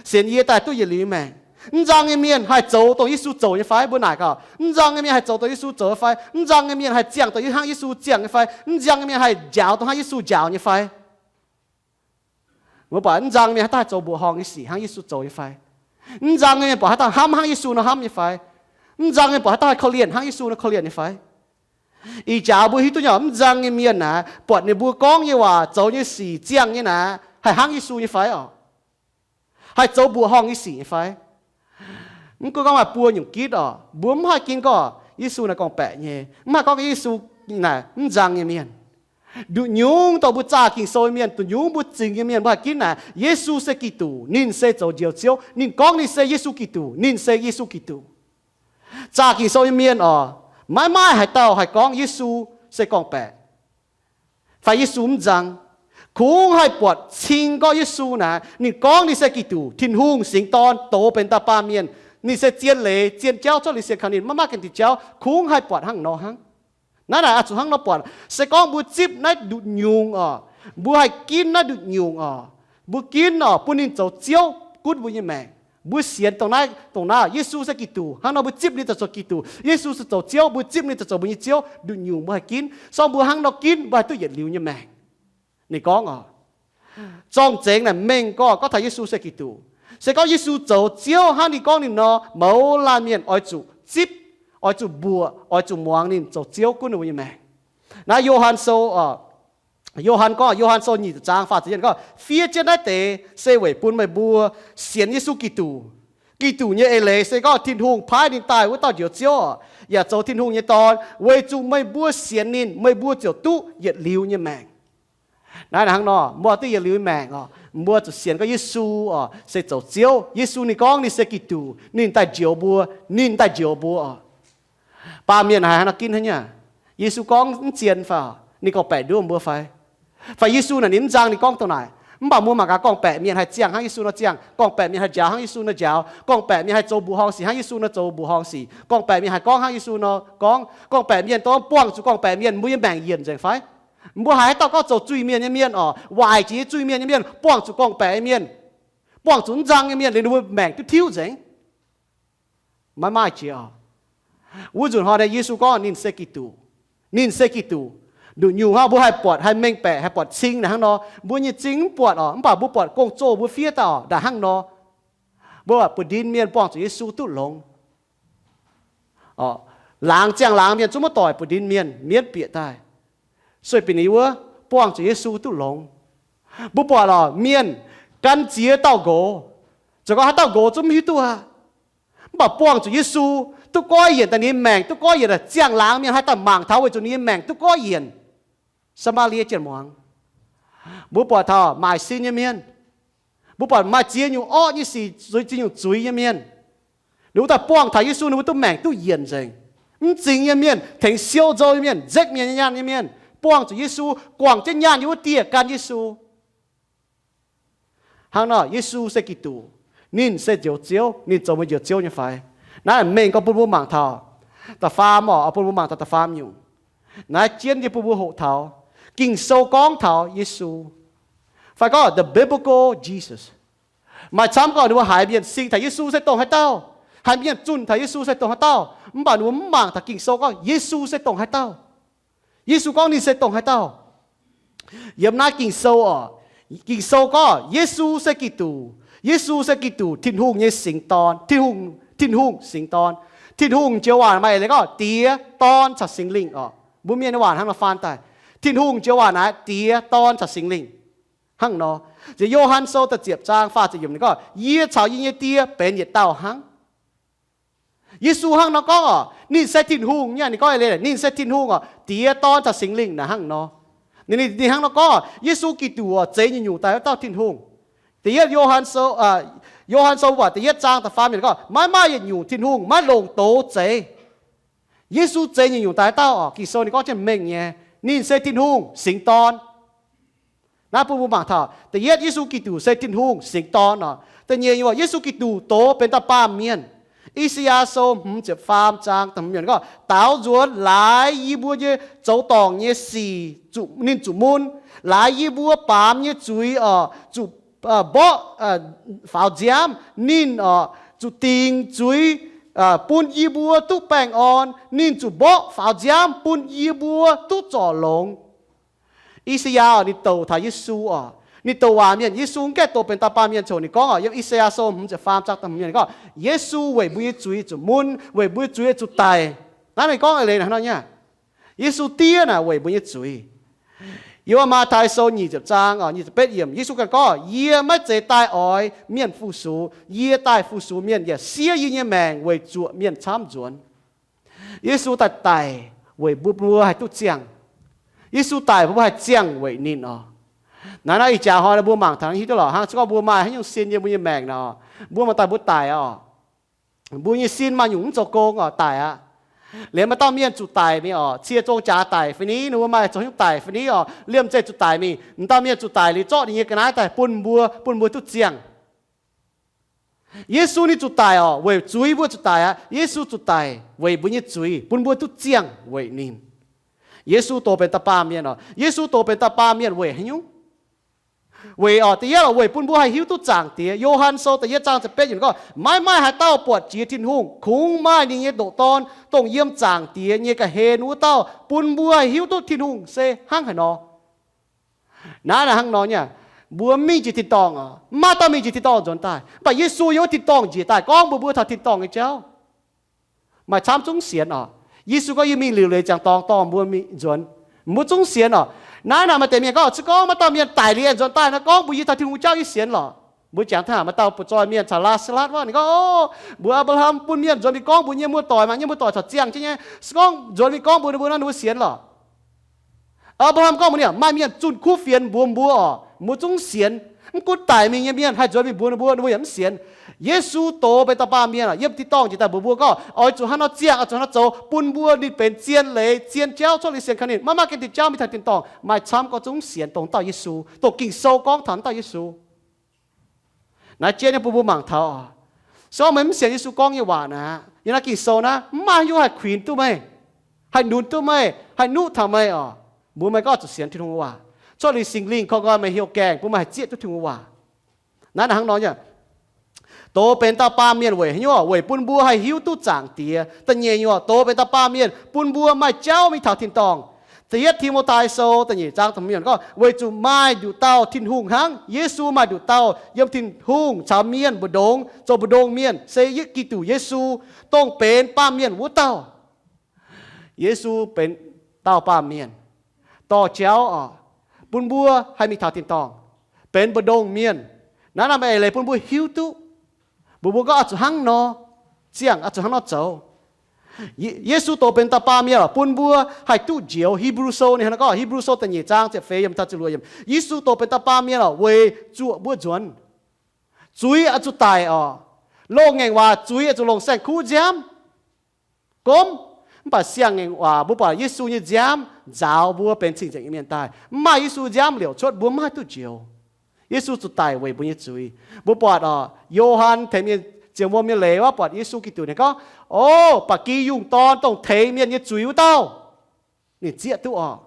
sienx yie daaih duqv yietc liuz maengc. Mv nzang nyei mienh haih zoux dongh Yesu zoux nyei fai? Mbuo naaic gaax, mv nzang nyei mienh haih zoux dongh Yesu zoux nyei fai? Mv nzang nyei mienh haih ziangh dongh hnangv Yesu ziangh nyei fai? Mv nzang nyei mienh haih njaaux dongh hnangv Yesu njaaux nyei fai? Mbuo buatc mv nzang nyei mienh haaix dauh haih zoux mbuoqc horngh nyei sic hnangv Yesu zoux nyei fai? Mv nzang nyei mienh buatc haaix dauh hnamv hnangv Yesu nor hnamv nyei fai? Mv nzang nyei mienh buatc haaix dauh haih korv-lienh hnangv Yesu nor korv-lienh nyei fai? Ih jaax mbuo hiuv duqv nyei, mv nzang nyei mienh naaic, buatc ninh mbuo gorngv nyei waac, zoux nyei sic, ziangh nyei naaic, haih hnangv Yesu nyei fai oc? Haih zoux mbuoqc horngh nyei sic nyei fai? Mv gunv gorngv maaih buo nyungc gitv oc, mbuo mv haih ginv gorngv Yesu naaic gorngv-baeqc nyei, mv haih gorngv Yesu naaic mv nzang nyei mienh. Nduqc nyungc dongh mbuo zaah Ging-Sou nyei mienh, nduqc nyungc mbuo zingx nyei mienh, mbuo haih ginv naaic Yesu se Giduc, ninh se zoux Njoux Ziouv. Ninh gorngv ninh se Yesu Giduc, ninh se Yesu Giduc. Zaah Ging-Sou nyei mienh oc, maiv maaih haaix dauh haih gorngv Yesu se gorngv-baeqc fai Yesu mv nzang. Kungx haih buatc cing gorngv Yesu naaic, ninh gorngv ninh se Giduc, Tin-Hungh singx dorn, doz benx dauh baamh mienh, ninh se zien leiz, zien jauv, cuotv liuz sienx kaux ninh, maiv maaih ganh diuc jauv, kungx haih buatc hnangv nor hnangv. Naaiv naaic oix zuqc hnangv nor buatc. Se gorngv mbuo zipv naaiv nduqc nyungc oc, mbuo haih ginv naaiv nduqc nyungc oc, mbuo ginv oc, bun ninh zoux Ziouv gunv mbuo nyei maengc. Mbuo sienx dongh naaiv, dongh naaiv, Yesu se Giduc. Hnangv nor mbuo zipv ninh daaih zoux Giduc. Yesu se zoux Ziouv, mbuo zipv ninh daaih zoux mbuo nyei Ziouv. Nduqc nyungc mbuo haih ginv. Se gorngv mbuo hnangv nor ginv, mbuo haih duqv yietc liuz nyei maengc. Ninh gorngv oc, zorng-zengx naaic mengh gorngv, gorngv taux Yesu se Giduc. Se gorngv Yesu zoux Ziouv hnangv ninh gorngv ninh nor, mouz laanh mienh oix zuqc zipv, oix zuqc mbuoqc, oix zuqc muangx ninh zoux Ziouv gunv ninh mbuo nyei maengc. Naaiv Yo^han Sou, Yo^han gorngv, Yo^han Sou nyic ziepc zaang faah ziepc yietv gorngv, fiev jienv naaiv deix se weic bun meih mbuo sienx Yesu Giduc. Giduc nyei eix leiz se gorngv Tin-Hungh paaiv ninh daaih wuov dauh Njoux Ziouv oc, yaac zoux Tin-Hungh nyei Dorn, weic zuqc meih mbuo sienx ninh, meih mbuo ziouc duqv yietc liuz nyei maengc. Naaiv hnangv nor, mbuo duqv yietc liuz maengc oc, mbuo zuqc sienx gorngv Yesu oc se zoux Ziouv. Yesu ninh gorngv ninh se Giduc, ninh daaih njoux mbuo, ninh daaih njoux mbuo oc. Baamh mienh haiz hnangv nor ginv hnangv nyei. Yesu gorngv mv zien fai? Ninh gorngv-baeqc nduov mbuo fai? Fai Yesu naaic ninh mv nzang ninh gorngv dongh naaic? Mv baac mbuo mangc gaax gorngv-baeqc mienh haih ziangh hnangv Yesu nor ziangh, gorngv-baeqc mienh haih njaaux hnangv Yesu nor njaaux, gorngv-baeqc mienh haih zoux mbuoqc horngh sic hnangv Yesu nor zoux mbuoqc horngh sic, gorngv-baeqc mienh haih gorngv hnangv Yesu nor gorngv, gorngv-baeqc mienh dongh buangh zuqc gorngv-baeqc mienh mbuo nyei maengc yienc nzengc fai? Mbuo haiz haaix dauh gorngv zoux zuiz-mienh nyei mienh oc, waaic jiex nyei zuiz-mienh nyei mienh buangh zuqc gorngv-baeqc nyei mienh, buangh zuqc mv nzang nyei mienh liuz ninh mbuo maengc duqv tiuv nzengc? Maiv maaih jiex oc. Wuov nzunc hnoi naaic Yesu gorngv ninh se Giduc. Ninh se Giduc. Nduqc nyungc hnangv mbuo haih buatc, haih mengh baeqc, haih buatc cing naaic hnangv nor. Mbuo nyei cing mv buatc oc, mv baac mbuo buatc gong-zoh mbuo fiev dauh ndaangc hnangv nor. Mbuo buatc buoz-ndin mienh buangh zuqc Yesu duqv longx. Laangz ziangh laangz mienh zungv maiv doic buoz-ndin mienh, mienv bieqc daaih. Sueih bieqc ninh wuov buangh zuqc Yesu duqv longx. Mbuo buatc oc, mienh gan ziex dauh nqox, zoux gau haaix dauh nqox zungv mv hiuv duqv aqv. Mv baac buangh zuqc Yesu duqv goiv yienc daaih, ninh nyei maengc duqv goiv yienc. Ziangh laangz mienh haih daaih mangc taux weic zuqc ninh nyei maengc duqv goiv yienc. Saa^maa^lie Jien-muangz, mbuo buatc taux maaic sin nyei mienh, mbuo buatc maaih ziex nyungc orqv nyei sic, ziex nyungc zuiz nyei mienh, ninh wuov daaih buangh taux Yesu ninh mbuo duqv maengc duqv yienc nzengc. Mv zingx nyei mienh, tengx siou nzou nyei mienh, nzekv mienh nyei nyaanh nyei mienh, buangh zuqc Yesu, guangc jienv nyaanh yiem wuov dieh gan Yesu. Hnangv nor, Yesu se Giduc, ninh se Njoux Ziouv, ninh zoux meih Njoux Ziouv nyei fai? Naaiv mengh gorngv bun mbuo mangc taux da'faam oc, bun mbuo mangc taux da'faam nyungc. Naaiv jienv yie bun mbuo hoqc taux Ging-Sou gorngv taux Yesu, fai gorngv the biblical Jesus. Maaih camv gorngv ninh mbuo haiz mienh sing taux Yesu se dongh haaix dauh, haiz mienh zunh taux Yesu se dongh haaix dauh, mv baac ninh mbuo mv mangc taux Ging-Sou gorngv Yesu se dongh haaix dauh. Yesu gorngv ninh se dongh haaix dauh. Yiem naaiv Ging-Sou oc, Ging-Sou gorngv Yesu se Giduc. Yesu se Giduc, Tin-Hungh nyei singx dorn, Tin-Hungh, Tin-Hungh singx dorn. Tin-Hungh joux waac maaih eix leiz gorngv Diex, Dorn caux Singx Lingh oc. Mbuo mienh nyei waac hnangv nor faan daaih. Tin-Hungh joux waac naaiv Diex, Dorn caux Singx Lingh. Hnangv nor, ziouc Yo^han Sou da'ziepc zaang faah ziepc yiemc ninh gorngv, yie caux yie nyei Die benx yietc dauh hnangv. Yesu hnangv nor gorngv oc, ninh se Tin-Hungh nyei. Ninh gorngv eix leiz ninh se Tin-Hungh oc, Diex, Dorn caux Singx Lingh naaic hnangv nor. Ninh, ninh hnangv nor gorngv, Yesu Giduc oc, zeix nyungc-nyungc daaih wuov dauh Tin-Hungh. Da'yietv Yo^han Sou, Yo^han Sou mbuo buatc da'yietv zaang da'faam yiemc gorngv, maiv maaih yietc nyungc Tin-Hungh maiv longc doz zeix. Yesu zeix nyungc-nyungc daaih wuov dauh oc. Ging-Sou ninh gorngv jienv mengh nyei, ninh se Tin-Hungh Singx Dorn. Naaiv bun mbuo mangc taux da'yietv, Yesu Giduc se Tin-Hungh Singx Dorn oc. Da'nyeic nyungc, Yesu Giduc doz benx dauh baamh mienh. I^saa^yaa Sou hmz ziepc faam zaang da'hmz yiemc gorngv, daaux nzuonx laaix yie mbuo nyei zoux dorngc nyei sic, ninh zuqc mun, laaix yie mbuo baamz nyei zuiz oc, zuqc mborqv faaux nziaamv. Ninh oc, zuqc dingc zuiz bun yie mbuo duqv baengh orn. Ninh zuqc mborqv faaux nziaamv bun yie mbuo duqv zorc longx. I^saa^yaa oc, ninh douc taux Yesu oc. Ninh douc waac mienh, Yesu mv gaengh doz benx dauh baamh mienh coc ninh gorngv oc, yiem I^saa^yaa Sou hmz ziepc faam zaang da'hmz yiemc gorngv, Yesu weic mbuo nyei zuiz zuqc mun, weic mbuo nyei zuiz zuqc daic. Naaiv ninh gorngv eix leiz hnangv nor nyei. Yesu diev naaic weic mbuo nyei zuiz. Yiem Matv^tai Sou nyic ziepc zaang oc, nyic ziepc betv yiemc, Yesu ganh gorngv, yie maiv zeiz daaih oix mienh fu-sux, yie daaih fu-sux mienh, yaac siev yie nyei maengc weic zuoqc mienh camv nzuonx. Yesu daaih daic weic mbuo, mbuo haih duqv ziangh. Yesu daic mbuo haih ziangh weic ninh oc. Naaiv, naaiv ih jaax hnoi mbuo mangc taux hiuv duqv lorqc, hnangv se gorngv mbuo maaih haaix nyungc sin yiem mbuo nyei maengc nor, mbuo maaih daaih mbuo daic oc, mbuo nyei sin maaih nyungc mv zoux gong oc, daic aqv. Liemh maaih dauh mienh zuqc daic mingh oc, cie zong jaax daic fai ni, ninh mbuo maaih zoux haaix nyungc daic fai ni oc, liemh zeih zuqc daic mingh, m'dauh mienh zuqc daic liuz zorqv ninh nyei ga'naaiv daaih bun mbuo, bun mbuo duqv ziangh. Yesu ninh zuqc daic oc, weic zuiz mbuo zuqc daic aqv. Yesu zuqc daic weic mbuo nyei zuiz, bun mbuo duqv ziangh weic ninh. Yesu doz benx dauh baamh mienh oc. Yesu doz benx dauh baamh mienh weic haaix nyungc? Weic oc, da'yietv oc, weic bun mbuo haih hiuv duqv Zaangc Diex. Yo^han Sou da'yietv zaang ziepc betv yiemc gorngv, maiv maaih haaix dauh buatc jiex Tin-Hungh, kungx maaih ninh nyei ndoqc Dorn, dongh yiem Zaangc Diex nyei ga'hlen wuov dauh, bun mbuo haih hiuv duqv Tin-Hungh se hnangv haaix nor. Naaiv naaic hnangv nor nyei, mbuo mingh jiex tin-dorngh oc, maiv maaih dauh mingh jiex tin-dorngh nzuonx daaih. Mv baac Yesu yiem wuov tin-dorngh njiec daaih gorngv mbuox mbuo taux tin-dorngh nyei jauv. Maaih camv zungv sienx oc. Yesu gorngv, yie mingh liuc leiz ziangx dorngx dorh mbuo mingh nzuonx. Mbuo zungv sienx oc. Naaiv naaic maaih deix mienh gorngv, se gorngv maaih dauh mienh daic liuz aengx nzuonx daaih nor, gorngv mbuox yie taux Tin-Hungh jauv yie sienx lorqc. Mbuo jangx taux maaih dauh butv-zoih mienh caux Laa^saa^latv wuov, ninh gorngv, o, mbuox Apc^laa^ham bun mienh nzuonx mingh gorngv mbuox yie nyei muoz-doic, maaih yie nyei muoz-doic caux ziangh jienv nyei. Se gorngv nzuonx mingh gorngv mbuox ninh mbuo nor, ninh mbuo sienx lorqc. Apc^laa^ham gorngv mbuox ninh, maaih mienh zunh kuv fienx mbuox mbuo oc, mbuo zungv sienx. Mv gunv daic mingh nyei mienh haih nzuonx mingh mbuox ninh mbuo, ninh mbuo yaac mv sienx. Yesu doz benx dauh baamh mienh oc, yiem tin-dorngh njiec daaih mbuox mbuo gorngv, oix zuqc hnangv nor ziangh, oix zuqc hnangv nor zoux, bun mbuo ninh benx zien leiz zien jauv, cuotv liuz sienx kaux ninh. Maiv maaih ganh diuh jauv mingh taux tin-dorngh, maaih camv gorngv zungv sienx dongh dauh Yesu, dongh Ging-Sou gorngv taux dauh Yesu. Naaiv jienv nyei bun mbuo mangc taux oc. Se gorngv meih mv sienx Yesu gorngv nyei waac naaic, yiem naaiv Ging-Sou naaiv mv maaih haaix nyungc haih kuinx duqv meih, haih nunc duqv meih, haih nuqv taux meih oc. Mbuox meih gorngv zuqc sienx Tin-Hungh waac, cuotv liuz Singx Lingh korv nqoi meih hnyouv gaengh, bun meih haih zieqv duqv Tin-Hungh waac. Naaiv naaic hnangv nor nyei. Doz benx dauh baamh mienh weic haaix nyungc? Weic bun mbuo haih hiuv duqv Zaangc Diex. Da'nyeic nyungc, doz benx dauh baamh mienh bun mbuo maaih jauv mingh taux tin-dorngh. Da'yietv Ti^mo^tai Sou da'nyeic zaang da'hmz yiemc gorngv, weic zuqc maaih nduqc dauh Tin-Hungh hnangv. Yesu maaih nduqc dauh yiem Tin-Hungh caux mienh mbu'ndongx zoux mbu'ndongx mienh, se Giduc Yesu, dongh benx baamh mienh wuov dauh. Yesu benx dauh baamh mienh, dorh jauv oc, bun mbuo haih mingh taux tin-dorngh, benx mbu'ndongx mienh. Naaiv naaic maaih eix leiz bun mbuo hiuv duqv, mbuox mbuo gorngv oix zuqc hnangv nor ziangh, oix zuqc hnangv nor zoux. Ye-, Yesu doz benx dauh baamh mienh oc, bun mbuo haih duqv njoux. Hipv^lu Sou ninh hnangv nor gorngv, Hipv^lu Sou da'nyeic zaang ziepc feix yiemc taux ziepc luoqc yiemc, Yesu doz benx dauh baamh mienh oc, weic zuoqc mbuo nzuonx. Zuiz oix zuqc daic oc. Loz-ngaengc waac, zuiz oix zuqc longc saeng-kuv nziaamv, gomv. Mv baac siang-ngaengc waac, mbuo buatc Yesu nyei nziaamv nzaaux mbuo benx cing-nzengc nyei mienh daaih. Mv maaih Yesu nziaamv liouc cuotv, mbuo mv haih duqv njoux. Yesu zuqc daic weic mbuo nyei zuiz. Mbuo buatc oc, Yo^han tengx mienh ziouc wuom nyei leiz wuov buatc Yesu Giduc, ninh gorngv, o, ba'gi yungh dorn dongh tengx mienh nyei zuiz wuov dauh, ninh zieqv duqv oc.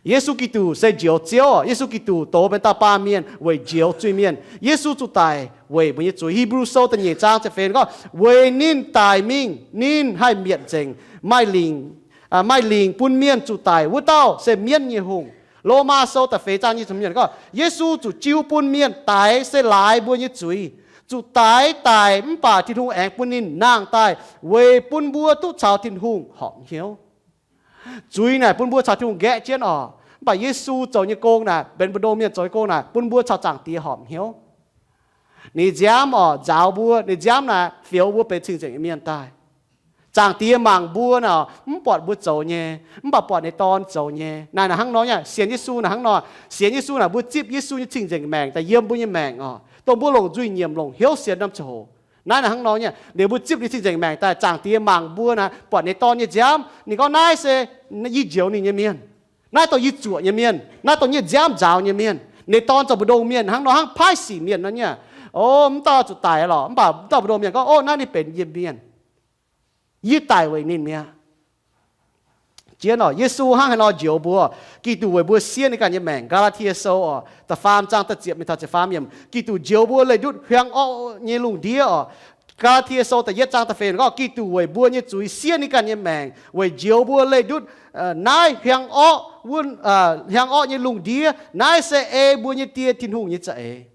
Yesu Giduc se njoux Ziouv. Yesu Giduc doz benx dauh baamh mienh weic njoux zuiz-mienh. Yesu zuqc daic weic mbuo nyei zuiz. Hipv^lu Sou da'nyeic zaang ziepc feix gorngv, weic ninh daic mingh, ninh haih mietc nzengc, maaih lingc, maaih lingc bun mienh zuqc daic wuov dauh se mienv nyei hungh. Lomaa Sou da'feix zaang nyic ziepc hmz gorngv, Yesu zuqc jiu bun mienh daix se laaix mbuo nyei zuiz. Zuqc daix daic mv baac Tin-Hungh aengx bun ninh nangh daaih weic bun mbuo duqv caux Tin-Hungh horpc hnyouv. Zuiz naaic bun mbuo caux Tin-Hungh nqaeqv jienv oc. Mv baac Yesu zoux nyei gong naaic, benx mbu'ndongx mienh zoux nyei gong naaic, bun mbuo caux Zaangc Diex horpc hnyouv. Ninh nziaamv oc, nzaaux mbuo, ninh nziaamv naaic fioux mbuo benx cing-nzengc mienh daaih. Zaangc Diex mangc mbuo naaic, mv buatc mbuo zoux nyei, mv baac buatc ninh Dorn zoux nyei. Naaiv, naaic hnangv nor nyei, sienx Yesu naaic hnangv nor. Sienx Yesu naaic mbuo zipv Yesu nyei cing-nzengc maengc daaih yiem mbuo nyei maengc oc, dongh mbuo longc nzuih nyiemc, longc hnyouv sienx norm ziangh hoc. Naaiv, naaic hnangv nor nyei, liuz mbuo zipv ninh cing-nzengc maengc daaih, Zaangc Diex mangc mbuo naaic, buatc ninh Dorn nyei nziaamv, ninh gorngv, Naaiv se yie njoux ninh nyei mienh. Naaiv dongh yie zuoqc nyei mienh. Naaiv dongh yie nziaamv nzaaux nyei mienh. Ninh Dorn zoux mbu'ndongx mienh hnangv nor, hnangv paaiv sic mienh nor nyei. O, mv dauh zuqc daic lorqc, mv baac mv dauh mbu'ndongx mienh gorngv, O, naaiv ninh benx yie mienh. Yie daic weic ninh mi'aqv. Jienv oc, Yesu hnangv haaix nor njoux mbuo. Giduc weic mbuo siev ninh ganh nyei maengc. Gaa^laa^tie Sou oc, da'faam zaang da'ziepc mingh taux ziepc faam yiemc. Giduc njoux mbuo leih ndutv hiuang orqv nyei lungh ndiev oc. Gaa^laa^tie Sou da'yietv zaang da'feix gorngv, Giduc weic mbuo nyei zuiz siev ninh ganh nyei maengc weic njoux mbuo leih ndutv naaiv hiuang orqv, hiuang orqv nyei lungh ndiev. Naaiv se ei mbuo nyei Die, Tin-Hungh nyei za'eix.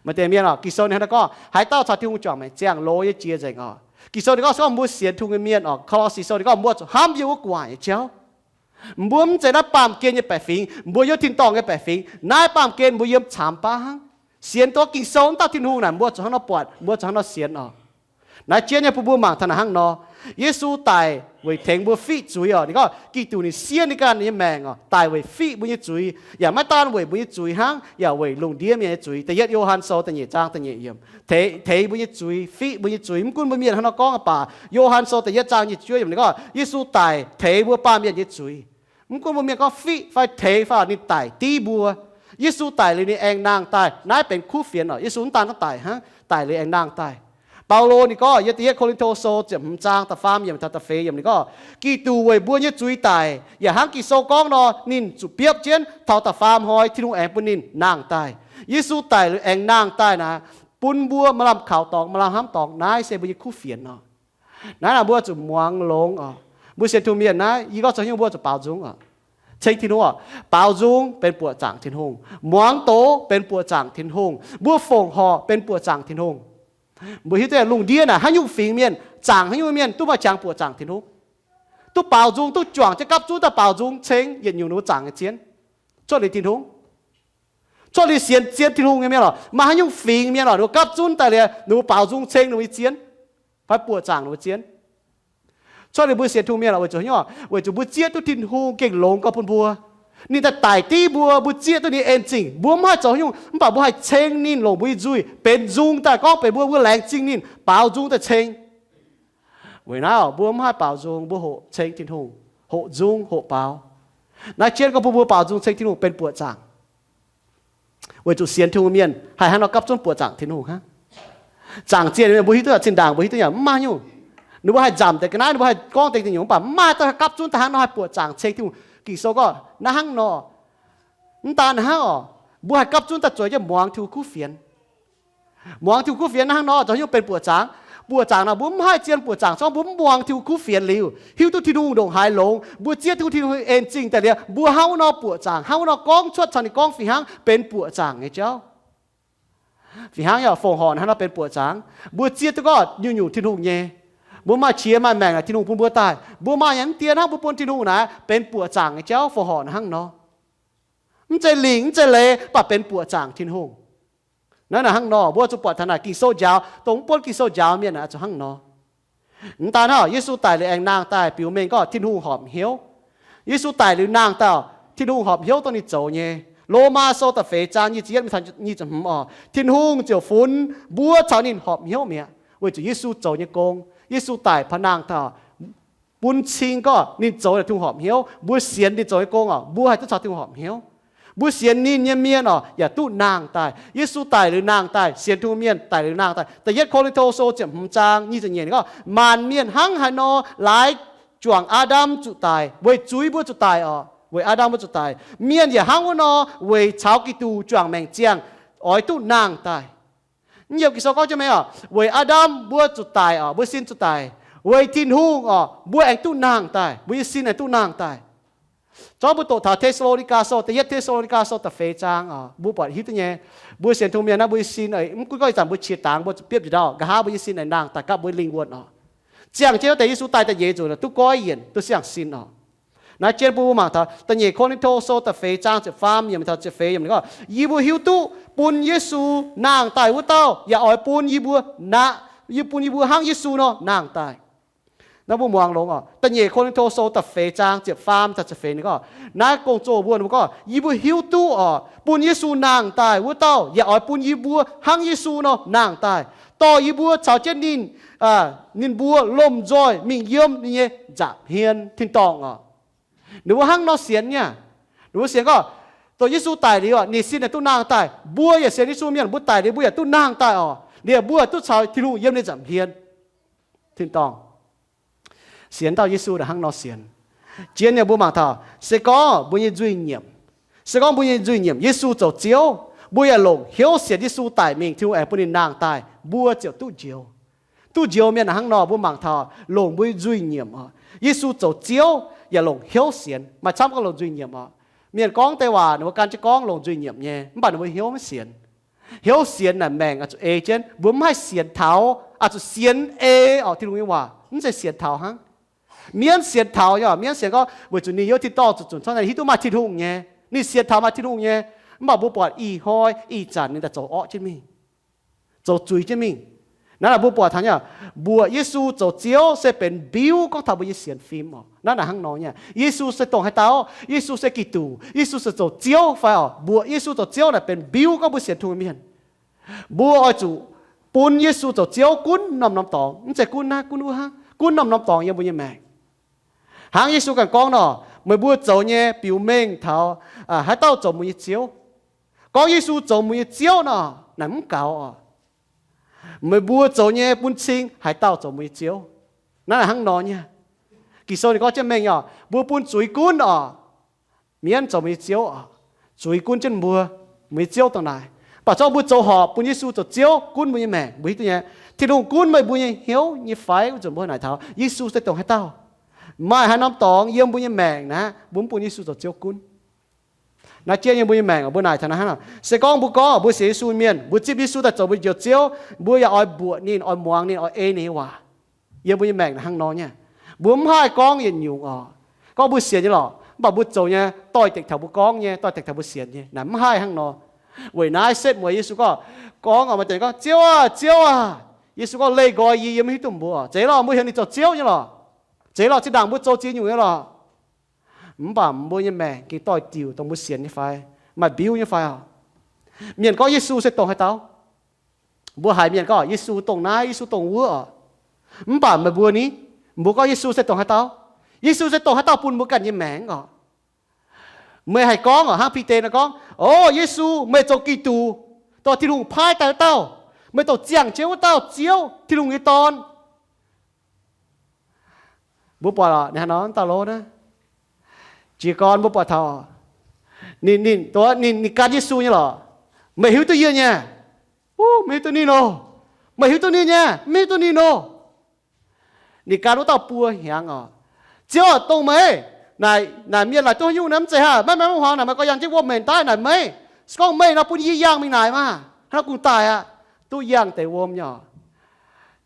Maaih deix mienh oc, Ging-Sou ninh hnangv naaiv gorngv, haaix dauh caux Tin-Hungh juangc maengc ziangh loz nyei jiex nzengc oc. Ging-Sou ninh gorngv, se gorngv mbuo sienx Tin-Hungh nyei mienh oc, Ko^lo^si Sou ninh gorngv, mbuo zuqc hnamv yiem wuov gu'nguaaic nyei jauv. Mbuo mv zeiz naaiv baamh gen nyei baeqc fingx, mbuo yiem tin-dorngh nyei baeqc fingx. Naaiv baamh gen mbuo yiem caamx baav hnangv. Sienx duqv Ging-Sou wuov dauh Tin-Hungh naaic, mbuo zuqc hnangv nor buatc, mbuo zuqc hnangv nor sienx oc. Naaiv jienv nyei bun mbuo mangc taux naaic hnangv nor, Yesu daic weic tengx mbuo fiqv zuiz oc. Ninh gorngv Giduc ninh siev ninh ganh nyei maengc oc, daic weic fiqv mbuo nyei zuiz, yaac maiv daan weic mbuo nyei zuiz hnangv, yaac weic lungh ndiev mienh nyei zuiz. Da'yietv Yo^han Sou da'nyeic zaang da'nyeic yiemc, teix mbuo nyei zuiz, fiqv mbuo nyei zuiz. Mv gunv mbuo mienh hnangv nor gorngv baac, Yo^han Sou da'yietv zaang nyic ziepc juov yiemc ninh gorngv Yesu daic teix mbuo baamh mienh nyei zuiz. Mv gunv mbuo mienh gorngv fiqv fai teix fai, ninh daic div mbuo. Yesu daic liuz ninh aengx nangh daaih. Naaiv benx kuv fienx oc. Yesu mv daan gorngv daic hnangv, daic liuz aengx nangh daaih. Baulo ninh gorngv yiem da'yietv Ko^lin^to Sou ziepc hmz zaang da'faam yiemc taux da'feix yiemc ninh gorngv, Giduc weic mbuo nyei zuiz daic, yaac hnangv Ging-Sou gorngv nor, ninh zuqc biopv jienv, taux da'faam hnoi Tin-Hungh aengx bun ninh nangh daaih. Yesu daic liuz aengx nangh daaih naaic, bun mbuo maaih lamh kaux dorngx, maaih lamh hnamv dorngx. Naaiv se mbuo nyei kuv fienx oc. Naaiv naaic mbuo zuqc muangx longx oc. Mbuo sienx Tin-Hungh mienh naaiv, yie gorngv zoux hnyouv mbuo zuqc baaux nzung oc. Ceng Tin-Hungh oc. Baaux nzung benx buoqc zaangc Tin-Hungh. Muangx doz benx buoqc zaangc Tin-Hungh. Mbuo fongc horc benx buoqc zaangc Tin-Hungh. Mbuo hiuv duqv lungh ndiev naaic haaix nyungc fingx mienh, zaangc haaix nyungc mienh duqv maaih qangx buoqc zaangc Tin-Hungh, duqv baaux nzung, duqv juangc jienv gapv zunv daaih baaux nzung ceng yietc nyungc ninh mbuo zaangc nyei zien, cuotv liuz Tin-Hungh. Cuotv liuz sienx zien Tin-Hungh nyei mienh oc. Maaih haaix nyungc fingx mienh oc, ninh mbuo gapv zunv daaih liuz ninh mbuo baaux nzung ceng ninh mbuo nyei zien, fai buoqc zaangc ninh mbuo zien. Cuotv liuz mbuo sienx Tin-Hungh mienh oc, weic zuqc haaix nyungc? Weic zuqc mbuo zieqv duqv Tin-Hungh gengh longx gau bun mbuo. Ninh daaih daic div mbuo, mbuo zieqv duqv ninh en zingh. Mbuo mv haih zoux haaix nyungc, mv baac mbuo haih ceng ninh longc mbuo nyei nzuih benx nzung daaih gorngv benx mbuo, mbuo laengz zingh ninh, baaux nzung daaih ceng. Weic naaiv mbuo mv haih baaux nzung, mbuo hoqc ceng Tin-Hungh, hoqc nzung hoqc baaux. Naaiv jienv gorngv bun mbuo baaux nzung ceng Tin-Hungh benx buoqc zaangc. Weic zuqc sienx Tin-Hungh mienh haih hnangv nor gapv zunv buoqc zaangc Tin-Hungh hnangv. Zaangc zien mienh mbuo hiuv duqv, zinh ndaangc mbuo hiuv duqv yaac mv maaih nyungc. Ninh mbuo haih nzamc deix ga'naaiv, ninh mbuo haih gorngv deix nyungc, mv baac mv maaih dauh gapv zunv daaih hnangv nor haih buoqc zaangc ceng Tin-Hungh. Ging-Sou gorngv naaiv hnangv nor. Mv daan hnangv oc, mbuo haih gapv zunv daaih zueiz jienv muangx Tin-Hungh kuv fienx. Muangx Tin-Hungh kuv fienx naaiv hnangv nor, zoux haaix nyungc benx buoqc zaangc? Buoqc zaangc nor, mbuo mv haih zien buoqc zaangc, se gorngv mbuo mv muangx Tin-Hungh kuv fienx liuz, hiuv duqv Tin-Hungh ndongc haaix longx, mbuo zieqv duqv Tin-Hungh en zingh daaih liuz, mbuo hnangv wuov nor buoqc zaangc, hnangv wuov nor gorngv cuotv caux ninh gorngv fih hnangv benx buoqc zaangc nyei jauv. Fih hnangv yaac fongc horc hnangv nor benx buoqc zaangc. Mbuo zieqv duqv gorngv nyungc-nyungc Tin-Hungh nyei, mbuo maaih qiex maaih maengc naaic Tin-Hungh bun mbuo daaih, mbuo maaih nyei mv dien hnangv mbuo bun Tin-Hungh naaic benx buoqc zaangc nyei jauv, fongc horc hnangv nor. Mv zeiz lingc mv zeiz leiz, mv baac benx buoqc zaangc Tin-Hungh. Naaiv naaic hnangv nor, mbuo zuqc buatc taux naaic Ging-Sou njaaux, dongh mv buonv Ging-Sou njaaux mienh naaic zuqc hnangv nor. Mv daan hnangv, Yesu daic liuz aengx nangh daaih biux mengh gorngv Tin-Hungh horpc hnyouv. Yesu daic liuz nangh daaih, Tin-Hungh horpc hnyouv dongh ninh zoux nyei. Lomaa Sou da'feix zaang nyic ziepc yietv mingh taux nyic ziepc hmz oc, Tin-Hungh ziouc funx mbuo caux ninh horpc hnyouv mi'aqv, weic zuqc Yesu zoux nyei gong. Yesu daic paav nangh daaih, bun cing gorngv ninh zoux naaic Tin-Hungh horpc hnyouv. Mbuo sienx ninh zoux nyei gong oc, mbuo haih duqv caux Tin-Hungh horpc hnyouv. Mbuo sienx ninh nyei mienh oc, yaac duqv nangh daaih. Yesu daic liuz nangh daaih, sienx Tin-Hungh mienh daic liuz nangh daaih. Da'yietv Ko^lin^to Sou ziepc hmz zaang nyic ziepc nyeic gorngv, maanc mienh hnangv haaix nor laaix juangc Aa^ndam zuqc daic, weic zuiz mbuo zuqc daic oc, weic Aa^ndam mbuo zuqc daic, mienh yaac hnangv wuov nor weic caux Giduc juangc maengc ziangh oix duqv nangh daaih. Mv yiem Ging-Sou gorngv jienv mengh oc, weic Aa^ndam mbuo zuqc daic oc, mbuo sin zuqc daic, weic Tin-Hungh oc, mbuo aengx duqv nangh daaih, mbuo nyei sin aengx duqv nangh daaih. Zorqv mbuo doqc taux Te^saa^lo^ni^gaa Sou, da'yietv Te^saa^lo^ni^gaa Sou da'feix zaang oc, mbuo buatc hiuv duqv nyei. Mbuo sienx Tin-Hungh mienh naaiv, mbuo nyei sin, mv gunv gorngv ih zanc mbuo qiex dangx, mbuo zuqc biopv njiec ndau, nqa'haav mbuo nyei sin aengx nangh daaih gapv mbuo nyei lingh wuonh oc. Ziangh jienv wuov deix Yesu daaih da'nyeic nzunc duqv goiv yienc, duqv siang-sin oc. Naaiv jienv bun mbuo mangc taux Da'nyeic Ko^lin^to Sou da'feix zaang ziepc faam yiemc taux ziepc feix yiemc ninh gorngv, Yie mbuo hiuv duqv bun Yesu nangh daaih wuov dauh yaac oix bun yie mbuo nangh, yie bun yie mbuo hnangv Yesu nor nangh daaih. Naaiv mbuo muangx longx oc. Da'nyeic Ko^lin^to Sou da'feix zaang ziepc faam taux ziepc feix ninh gorngv, naaiv gong-zoh mbuo, ninh mbuo gorngv, Yie mbuo hiuv duqv oc, bun Yesu nangh daaih wuov dauh yaac oix bun yie mbuo hnangv Yesu nor nangh daaih, dorh yie mbuo caux jienv ninh, ninh mbuo lomh nzoih mingh yiem ninh nyei nza'hmien tin-dorngh oc. Ninh mbuo hnangv nor sienx nyei. Ninh mbuo sienx gorngv, dongh Yesu daic liuz, ninh sin naaic duqv nangh daaih. Mbuo yaac sienx Yesu mienh, mbuo daic liuz mbuo yaac duqv nangh daaih oc. Liuz mbuo duqv caux Tin-Hungh yiem ninh nza'hmien tin-dorngh. Sienx dauh Yesu naaic hnangv nor sienx. Jien yaac mbuo mangc taux, se gorngv mbuo nyei nzuih nyiemc, se gorngv mbuo nyei nzuih nyiemc Yesu zoux Ziouv, mbuo yaac longc hnyouv sienx Yesu daic mingh, Tin-Hungh aengx bun ninh nangh daaih, mbuo ziouc duqv njoux. Duqv njoux mienh hnangv nor, mbuo mangc taux longc mbuo nzuih nyiemc oc. Yesu zoux Ziouv yaac longc hnyouv sienx, maaih camv gorngv longc nzuih nyiemc oc. Mienh gorngv deix waac ninh mbuo gan jienv gorngv longc nzuih nyiemc nyei, mv baac ninh mbuo hnyouv maiv sienx. Hnyouv sienx naaic maengc oix zuqc ei jienv, mbuo mv haih sienx taux, oix zuqc sienx ei oc. Tin-Hungh nyei waac mv zeiz sienx taux hnangv. Mienv sienx taux nyei, mienv sienx gorngv weic zuqc ninh yiem tin-dorngh zuqc zunc, hnangv naaic hiuv duqv maaih Tin-Hungh nyei, ninh sienx taux maaih Tin-Hungh nyei. Mv baac mbuo buatc ih hnoi ih zanc ninh daaih zoux orqv jienv mingh, zoux zuiz jienv mingh. Naaiv naaic mbuo buatc taux nyei, mbuoqc Yesu zoux Ziouv se benx mbiuv gorngv taux mbuo nyei sienx fim oc. Naaiv naaic hnangv nor nyei, Yesu se dongh haaix dauh? Yesu se Giduc, Yesu se zoux Ziouv fai oc? Mbuoqc Yesu zoux Ziouv naaic benx mbiuv gorngv mbuo sienx Tin-Hungh mienh. Mbuo oix zuqc bun Yesu zoux Ziouv gunv norm-norm dorngx, mv zeiz gunv naaiv gunv wuov hnangv, gunv norm-norm dorngx yiem mbuo nyei maengc. Hnangv Yesu ganh gorngv nor, meih mbuo zoux nyei biux mengh taux haaix dauh zoux mbuo nyei Ziouv. Gorngv Yesu zoux mbuo nyei Ziouv nor, naaic mv gaux oc. Meih mbuo zoux nyei bun cing haaix dauh zoux mbuo nyei Ziouv. Naaiv naaic hnangv nor nyei. Ging-Sou ninh gorngv jienv mengh oc, mbuo bun zuiz gunv oc, mienv zoux mbuo nyei ziouv oc. Zuiz gunv jienv mbuo, mbuo nyei ziouv dongh naaic. Mv baac zorqv mbuo zoux horpc bun Yesu zoux Ziouv gunv mbuo nyei maengc, mbuo hiuv duqv nyei, Tin-Hungh gunv meih mbuo nyei hnyouv nyei fai? Wuov zanc mbuo naaic taux Yesu se dongh haaix dauh. Maaih haaix norm dorngx yiem mbuo nyei maengc naaic, mbuo mv bun Yesu zoux Ziouv gunv. Naaiv jienv nyei mbuo nyei maengc, mbuo naaic taux naaiv hnangv. Se gorngv mbuo gorngv mbuo sienx Yesu mienh, mbuo zipv Yesu daaih zoux mbuo njoux Ziouv, mbuo yaac oix mbuoqc ninh, oix muangx ninh, oix ei ninh nyei waac. Yiem mbuo nyei maengc naaic hnangv nor nyei. Mbuo mv haih gorngv yietc nyungc oc. Gorngv mbuo sienx nyei lorqc, mv baac mbuo zoux nyei doix-dekc taux mbuo gorngv nyei, doix-dekc taux mbuo sienx nyei, naaic mv haih hnangv nor. Weic naaiv setv mueiz Yesu gorngv, gorngv oc, maaih deix gorngv, Ziouv aah! Ziouv aah! Yesu gorngv, Leih nqoi yie, yie mv hiuv duqv mbuo. Zeiz lorqc, mbuo heuc ninh zoux Ziouv nyei lorqc. Zeiz lorqc, zinh ndaangc mbuo zoux ziex nyungc nyei lorqc. Mv baac mbuo nyei maengc gengh doix-diuc dongh mbuo sienx nyei fai, maaih mbiuv nyei fai oc. Mienh gorngv Yesu se dongh haaix dauh? Mbuo haiz mienh gorngv Yesu dongh naaiv, Yesu dongh wuov oc. Mv baac meih mbuo ni, mbuo gorngv Yesu se dongh haaix dauh? Yesu se dongh haaix dauh bun mbuo ganh nyei maengc oc? Meih haih gorngv oc, hnangv Bide nor gorngv, O Yesu, meih zoux Giduc, dongh Tin-Hungh paaiv daaih wuov dauh. Meih dongh ziangh jienv wuov dauh Ziouv, Tin-Hungh nyei Dorn. Mbuo buatc oc, ninh hnangv nor dauh lov naaiv. Jiez gorn mbuo buatc taux ninh, ninh, ninh, ninh gan Yesu nyei lorqc. Meih hiuv duqv yie nyei? Wuov, meih hiuv duqv ninh oc. Meih hiuv duqv ninh nyei? Mv hiuv duqv ninh oc. Ninh gan wuov dauh buo hnyangx oc. Ziouv dongh meih, naaic, naaic mienh laaic duqv haaix nyungc naaiv mv zeiz haaix, maiv maaih mv huaang naaic, meih gorx yangh jienv wuom-maengc daaih naaic meih. Se gorngv meih nor bun yie yangh mingh naaic maah. Hnangv naaiv kungx daaih aqv, duqv yangh deix wuom nyei oc.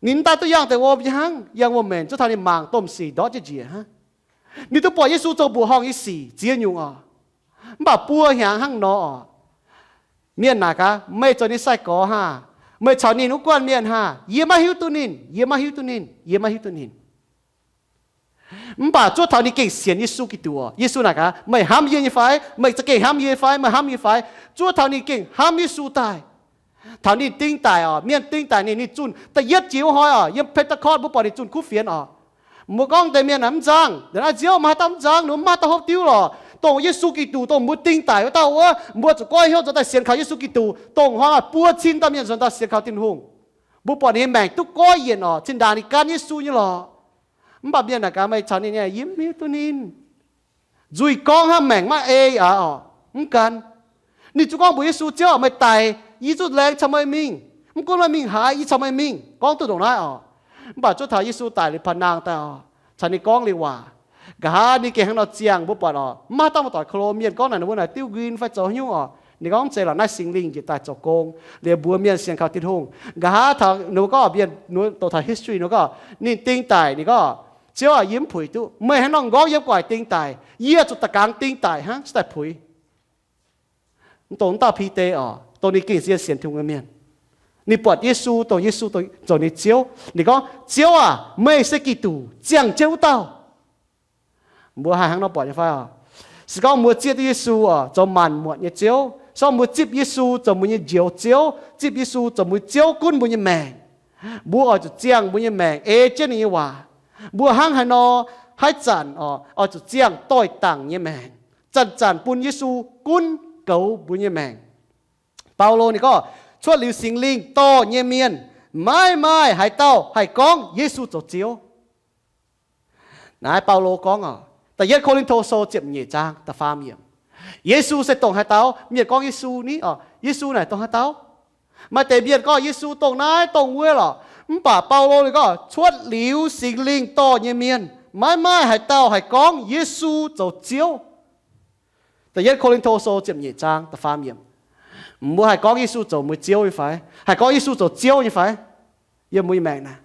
Ninh mv daaih duqv yangh deix wuom nyei hnangv, yangh wuom-maengc zuov taux ninh mangc domh sic ndortv jienv njiec hnangv. Ninh duqv buatc Yesu zoux mbuoqc horngh nyei sic ziex nyungc oc. Mv baac buo hnyangx hnangv nor oc. Mienh naaic gaax, meih zoux ninh sai-gorx haah? Meih caux ninh wuov guanh mienh haah? Yie maiv hiuv duqv ninh, yie maiv hiuv duqv ninh, yie maiv hiuv duqv ninh. Mv baac zuov taux ninh gengh sienx Yesu Giduc oc. Yesu naaic gaax, meih hnamv yie nyei fai? Meih za'gengh hnamv yie fai? Meih hnamv yie fai? Zuov taux ninh gengh hnamv Yesu daaih. Taux ninh ding daic oc, mienh ding daic ninh, ninh zunh da'yietv jiex wuov hnoi oc, yiem Pentecost mbuo buatc ninh zunh kuv fienx oc. Mbuo gorngv deix mienh naaic mv nzangv, naaiv Ziouv maaih haaix dauh mv nzangv, ninh mbuo mv maaih dauh hopv diuv lorqc. Dongh Yesu Giduc, dongh mbuo ding daic wuov dauh wuov, mbuo zuqc goiv hnyouv zoux daaih sienx kaux Yesu Giduc. Dongh hnoi buo cin dauh mienh nzuonx daaih sienx kaux Tin-Hungh. Mbuo buatc ninh nyei maengc duqv goiv yienc oc, zinh ndaangc ninh gan Yesu nyei lorqc. Mv baac mienh naaic gaax, meih caux ninh nyei, yie mv hiuv duqv ninh. Nzuih gorngv hnangv maengc maiv ei aqv oc, mv gan. Ninh zuqc gorngv mbuox Yesu, Ziouv, meih daic, yie zuqc laengz caux meih mingh. Mv gunv meih mingh haaix, yie caux meih mingh. Gorngv duqv ndongc naaiv oc. Mv baac zuov taux Yesu daic liuz paav nangh daaih oc, caux ninh gorngv liuz waac, nqa'haav ninh gengh hnangv nor ziangh mbuo buatc oc. Mv maaih haaix dauh mbuo doic ko lo mienh gorngv naaic ninh mbuo naaic diuv nquin fai zoux haaix nyungc oc. Ninh gorngv, Mv zeiz lorqc, naaiv Singx Lingh njiec daaih zoux gong, liuz mbuox mienh sienx kaux Tin-Hungh. Nqa'haav taux ninh mbuo gorngv mienh, ninh mbuo doqc taux history ninh mbuo gorngv ninh ding daic, ninh gorngv Ziouv aac, yie mv puix duqv. Meih hnangv nor nqorngv yiem gu'nguaaic ding daic, yie zuqc da'gaangx ding daic hnangv, se daaih puix. Mv dongh wuov dauh Bide oc, dongh ninh gengh sienx Tin-Hungh nyei mienh. Ninh buatc Yesu, dongh Yesu zoux ninh Ziouv. Ninh gorngv, Ziouv aac, meih se Giduc, ziangh jienv wuov dauh. Mbuo haih hnangv nor buatc nyei fai oc? Se gorngv mbuo zieqv duqv Yesu oc, zoux maanc muotc nyei Ziouv, se gorngv mbuo zipv Yesu zoux mbuo nyei Njoux Ziouv, zipv Yesu zoux mbuo Ziouv gunv mbuo nyei maengc, mbuo oix zuqc ziangh mbuo nyei maengc ei jienv ninh nyei waac. Mbuo hnangv haaix nor, haaix zanc oc, oix zuqc ziangh doix-dangc nyei maengc, zanc-zanc bun Yesu gunv goux mbuo nyei maengc. Baulo ninh gorngv, cuotv liuz Singx Lingh dorh nyei mienh, maiv maaih haaix dauh haih gorngv Yesu zoux Ziouv. Naaiv Baulo gorngv oc, da'yietv Ko^lin^to Sou ziepc nyeic zaang da'faam yiemc, Yesu se dongh haaix dauh? Mienh gorngv Yesu ni oc, Yesu naaic dongh haaix dauh? Maaih deix mienh gorngv Yesu dongh naaiv dongh wuov lorqc. Mv baac Baulo ninh gorngv, cuotv liuz Singx Lingh dorh nyei mienh, maiv maaih haaix dauh haih gorngv Yesu zoux Ziouv. Da'yietv Ko^lin^to Sou ziepc nyeic zaang da'faam yiemc. Mbuo haih gorngv Yesu zoux mbuo Ziouv nyei fai? Haih gorngv Yesu zoux Ziouv nyei fai? Yiem mbuo nyei maengc naaic,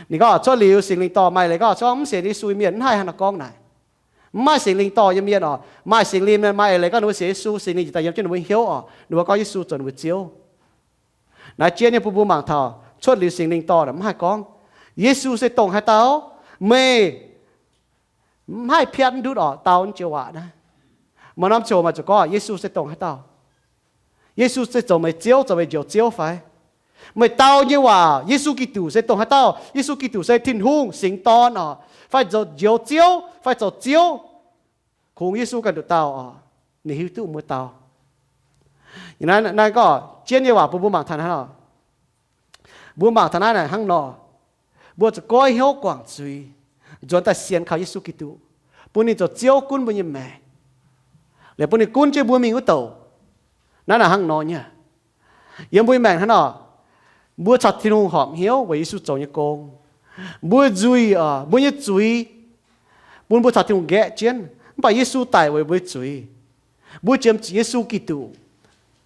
ninh gorngv cuotv liuz Singx Lingh dorh, maaih leiz gorngv cuotv mv sienx Yesu nyei mienh mv haih hnangv naaiv gorngv naaic. Mv maaih Singx Lingh dorh nyei mienh oc, maaih Singx Lingh mienh maaih eix leiz gorngv ninh mbuo sienx Yesu, Singx Lingh ziouc daaih yiem jienv ninh mbuo hnyouv oc, ninh mbuo gorngv Yesu zoux ninh mbuo Ziouv. Naaiv jien nyei bun mbuo mangc taux cuotv liuz Singx Lingh dorh naaic mv haih gorngv Yesu se dongh haaix dauh. Meih mv haih piatv ndutv oc, dau naaiv joux waac naaiv. Maaih norm ziouc maaih zuqc gorngv Yesu se dongh haaix dauh. Yesu se zoux meih Ziouv, zoux meih Njoux Ziouv fai? Meih dau nyei waac, Yesu Giduc se dongh haaix dauh? Yesu Giduc se Tin-Hungh singx dorn oc, fai zoux Njoux Ziouv, fai zoux Ziouv. Kungx Yesu ganh nduqc dauh oc, ninh hiuv duqv mbuo dau. Naaiv gorngv jien nyei waac bun mbuo mangc taux naaiv oc. Mbuo mangc taux naaiv naaic hnangv nor, mbuo zuqc goiv hnyouv guangc zuiz, nzuonx daaih sienx kaux Yesu Giduc, bun ninh zoux Ziouv gunv mbuo nyei maengc, liuz bun ninh gunv jienv mbuo mingh wuov douc. Naaiv naaic hnangv nor nyei. Yiem mbuo nyei maengc hnangv nor, mbuo caux Tin-Hungh horpc hnyouv weic Yesu zoux nyei gong. Mbuo nzuih oc, mbuo nyei zuiz bun mbuo caux Tin-Hungh nqaeqv jienv. Mv baac Yesu daic weic mbuo nyei zuiz. Mbuo jiem zuqc Yesu Giduc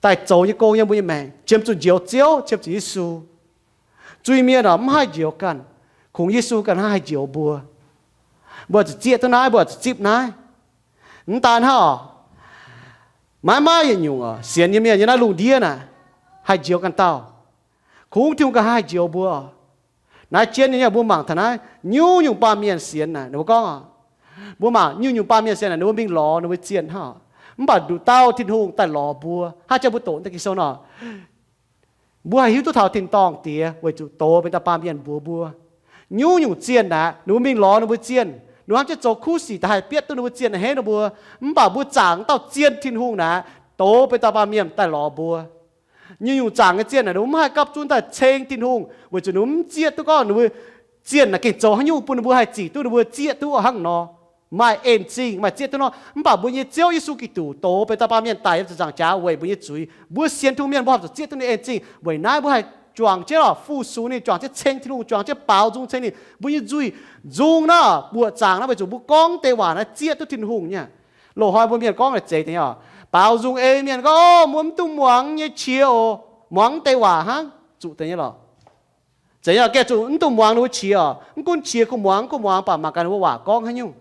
daaih zoux nyei gong yiem mbuo nyei maengc, jiem zuqc njoux Ziouv, jiem zuqc Yesu. Zuiz-mienh oc, mv haih njoux ganh. Kungx Yesu ganh hnangv haih njoux mbuo. Mbuo zuqc zieqv duqv naaiv, mbuo zuqc zipv naaiv. Mv daan hnangv oc, maiv maaih yietc nyungc oc, sienx nyei mienh yiem naaiv lungh ndiev naaic haih njoux ganh dauh. Kungx Tin-Hungh ganh hnangv haih njoux mbuo. Naaiv jien nyei, mbuo mangc taux naaiv, nyungc-nyungc baamh mienh sienx naaic, ninh mbuo gorngv oc, mbuo mangc nyungc-nyungc baamh mienh sienx naaic, ninh mbuo mingh lorz ninh mbuo zienh hnangv oc. Mv baac nduqc dauh Tin-Hungh daaih lorz mbuo, hnangv jien mbuo doqc naaiv Ging-Sou nor, mbuo haih hiuv duqv taux tin-dorngh Diex weic zuqc doz benx dauh baamh mienh mbuox mbuo. Nyungc-nyungc zienh naaic, ninh mbuo mingh lorz ninh mbuo zienh, ninh mbuo hnamv jienv zoux kuv sic daaih haih bietv duqv ninh mbuo zienh a'hneiv ninh mbuo. Mv baac mbuo zaangc dauh zienh Tin-Hungh naaic, doz benx dauh baamh mienh daaih lorz mbuo. Nyungc-nyungc zaangc nyei zienh naaic, ninh mbuo mv haih gapv zunv daaih ceng Tin-Hungh, weic zuqc ninh mbuo mv zieqv duqv gorngv ninh mbuo zienh naaic gengh zoux haaix nyungc bun ninh mbuo haih zic duqv ninh mbuo zieqv duqv hnangv nor. Maaih en zingh, maaih zieqv duqv nor. Mv baac mbuo nyei Ziouv Yesu Giduc doz benx dauh baamh mienh daic yiem ziepc nzaangc jaax weic mbuo nyei zuiz. Mbuo sienx Tin-Hungh mienh mbuo horpc zuqc zieqv duqv ninh en zingh. Weic naaiv mbuo haih juangc jienv oc, fu-sux ninh, juangc jienv ceng Tin-Hungh, juangc jienv baaux nzung ceng ninh. Mbuo nyei nzuih nzung naaiv buoqc zaangc naaiv weic zuqc mbuo gorngv deix waac naaiv zieqv duqv Tin-Hungh nyei. Loz-hnoi mbuo mienh gorngv naaic zeiz deix oc, baaux nzung ei mienh gorngv, o, mbuo mv dungx muangx nyei qiex oc, muangx deix waac hnangv, zuqc deix nyei lorqc. Zeiz nyei, gengh zuqc mv dungx muangx ninh mbuo qiex oc. Mv gunv qiex kuh muangx, mv gunv muangx, baac mangc gaax ninh mbuo waac gorngv haaix nyungc.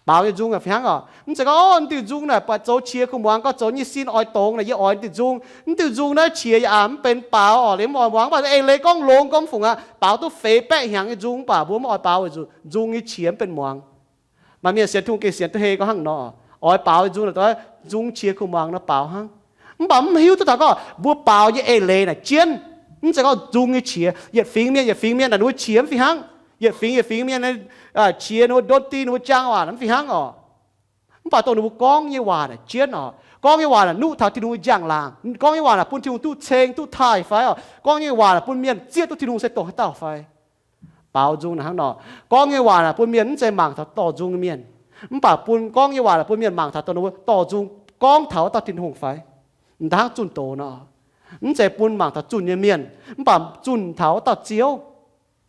Baaux nyei nzung fih hnangv oc. Mv zeiz gorngv, o, naaiv diuh nzung naaic buatc zoux qiex kuh muangx, gorngv zoux nyei sin oix dongz naaic yie oix naaiv diuh nzung. Naaiv diuh nzung naaiv qiex yaac mv benx baaux oc, liemh mv oix muangx, mv baac ei leiz gorngv longx gorngv fungc aqv, baaux duqv feix baeqv hnyangx nyei nzung, mv baac mbuo mv oix baaux weic zuqc nzung nyei qiex mv benx muangx. Maaih mienh sienx Tin-Hungh gengh sienx duqv hei gorngv hnangv nor, oix baaux nyei nzung naaic, nzung qiex kuh muangx nor baaux hnangv. Mv baac mv hiuv duqv taux gorngv mbuo baaux nyei eix leiz naaic jienv, mv zeiz gorngv nzung nyei qiex. Yietc fingx mienh, yietc fingx mienh naaic ninh mbuo qiex mv fih hnangv. Yietc fingx, yietc fingx mienh qiex ninh mbuo ndon ding, ninh mbuo jaang waac mv fih hnangv oc. Mv baac dongh ninh mbuo gorngv nyei waac naaic jienv oc, gorngv nyei waac naaic nuqv taux Tin-Hungh nyei njang-laangc, gorngv nyei waac naaic bun Tin-Hungh duqv ceng duqv taaih fai oc, gorngv nyei waac naaic bun mienh zieqv duqv Tin-Hungh se dongh haaix dauh fai. Baaux nzung naaic hnangv nor, gorngv nyei waac naaic bun mienh mv zeiz mangc taux dorh nzung nyei mienh, mv baac bun gorngv nyei waac naaic bun mienh mangc taux dongh ninh mbuo dorh nzung gorngv taux wuov dauh Tin-Hungh fai. M'daaih hnangv zunh doz nor, mv zeiz bun mangc taux zunh nyei mienh, mv baac zunh taux wuov dauh Ziouv.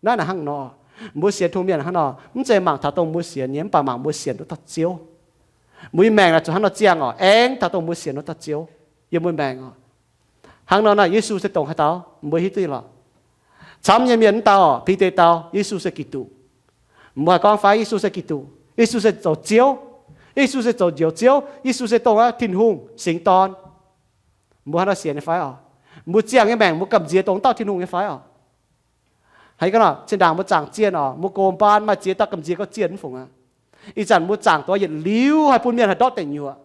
Naaiv naaic hnangv nor, mbuo sienx Tin-Hungh mienh hnangv nor, mv zeiz mangc taux dongh mbuo sienx nyei, mv baac mangc mbuo sienx wuov dauh Ziouv. Mbuo nyei maengc naaic zuqc hnangv nor ziangh oc, aengx taux dongh mbuo sienx wuov dauh Ziouv yiem mbuo maengc oc. Hnangv nor naaic Yesu se dongh haaix dauh mbuo hiuv duqv nyei lorqc. Camv nyei mienh mv dau oc, Bide dau Yesu se Giduc. Mbuo haih gorngv fai Yesu se Giduc? Yesu se zoux Ziouv. Yesu se zoux Njoux Ziouv. Yesu se dongh aqv Tin-Hungh Singx Dorn. Mbuo hnangv nor sienx nyei fai oc? Mbuo ziangh nyei maengc mbuo gamh nziex dongh dauh Tin-Hungh nyei fai oc? Haiz ga'naaiv zinh ndaangc mbuo zaangc zienh oc, mbuo gox mbaan maaih ziex dauh gamh nziex gauh zienh mv fungc aqv. Ih zanc mbuo zaangc doix yietc liuz haih bun mienh haih ndortv deic nyuoqc.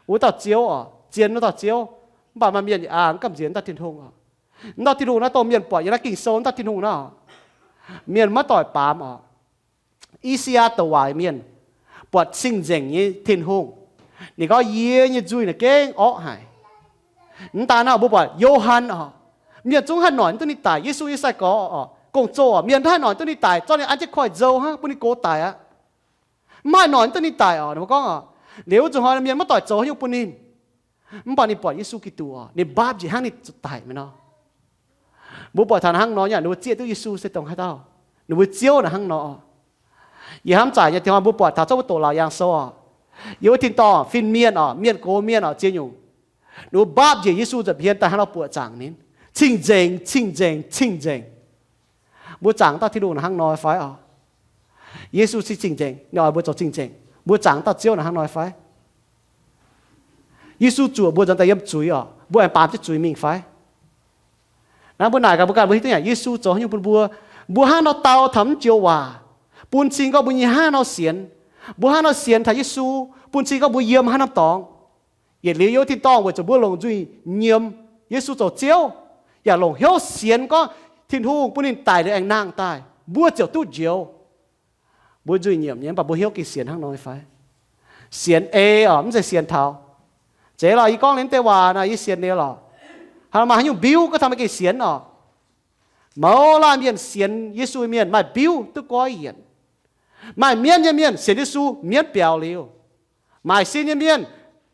Wuov dauh Ziouv oc, zienh wuov dauh Ziouv, mv baac maaih mienh aa mv gamh nziex wuov dauh Tin-Hungh oc. Wuov dauh Tin-Hungh naaiv dongh mienh buatc yiem naaiv Ging-Sou wuov dauh Tin-Hungh naaiv oc. Mienh maiv doic baamz oc. I^saa^yaa douc waac mienh buatc cing-nzengc nyei Tin-Hungh. Ninh gorngv, yie nyei nzuih naaic gengh orqv haic. Mv daan naaiv mbuo buatc Yo^han oc, mienh zungv haih noic duqv ninh daic. Yesu nyei sai-gorx oc, gong-zoh oc, mienh haih noic duqv ninh daic, zorqv ninh an jienv koiv-nzou hnangv bun ninh gox daic aqv. Mv haih noic duqv ninh daic oc. Ninh mbuo gorngv oc, liuz wuov zuqc hnoi mienh maiv doic zoux haaix nyungc bun ninh. Mv baac ninh buatc Yesu Giduc oc, ninh mbaapv njiec hnangv ninh zuqc daic mi'aqv nor. Mbuo buatc taux hnangv nor nyei, ninh mbuo zieqv duqv Yesu se dongh haaix dauh, ninh mbuo Ziouv naaic hnangv nor. Yie hnamv zaaic nyei, taux mbuo buatc taux zorqv mbuo doqc Laauc Yaangh Sou oc, yiem wuov tin-dorngh fin-mienh oc, mienh gox mienh oc, ziex nyungc, ninh mbuo mbaapv njiec Yesu nza'hmien daaih hnangv nor buoqc zaangc ninh, cing-nzengc, cing-nzengc, cing-nzengc. Mbuo zaangc dauh Tin-Hungh naaic hnangv nor fai oc? Yesu se cing-nzengc, ninh oix mbuo zoux cing-nzengc. Mbuo zaangc dauh Ziouv naaic hnangv nor fai? Yesu zuoqc mbuo nzuonx daaih yiem zuiz oc, mbuo aengx baamz jienv zuiz mingh fai? Naaiv mbuo naaic gaax mbuo ganh, mbuo hiuv duqv yaac Yesu zoux haaix nyungc bun mbuo. Mbuo hnangv nor dau taux mv joux waac, bun cing gorngv mbuo nyei hnangv nor sienx. Mbuo hnangv nor sienx taux Yesu, bun cing gorngv mbuo yiem haaix norm dorngx. Yietc liuz yiem wuov tin-dorngh weic zuqc mbuo longc nzuih nyiemc Yesu zoux Ziouv, yaac longc hnyouv sienx gorngv Tin-Hungh bun ninh daic liuz aengx nangh daaih, mbuo ziouc duqv njoux. Mbuo nzuih nyiemc nyei, mv baac mbuo hnyouv gengh sienx hnangv nor nyei fai? Sienx ei oc, mv zeiz sienx taux. Zeiz lorqc, yie gorngv liuz deix waac naaic yie sienx liuz lorqc. Haaix maaih haaix nyungc mbiuv gorngv taux meih gengh sienx oc. Mouz laanh mienh sienx Yesu mienh maaih mbiuv duqv goiv yienc. Maaih mienv nyei mienh sienx Yesu, mienv biaux liuz. Maaih sin nyei mienh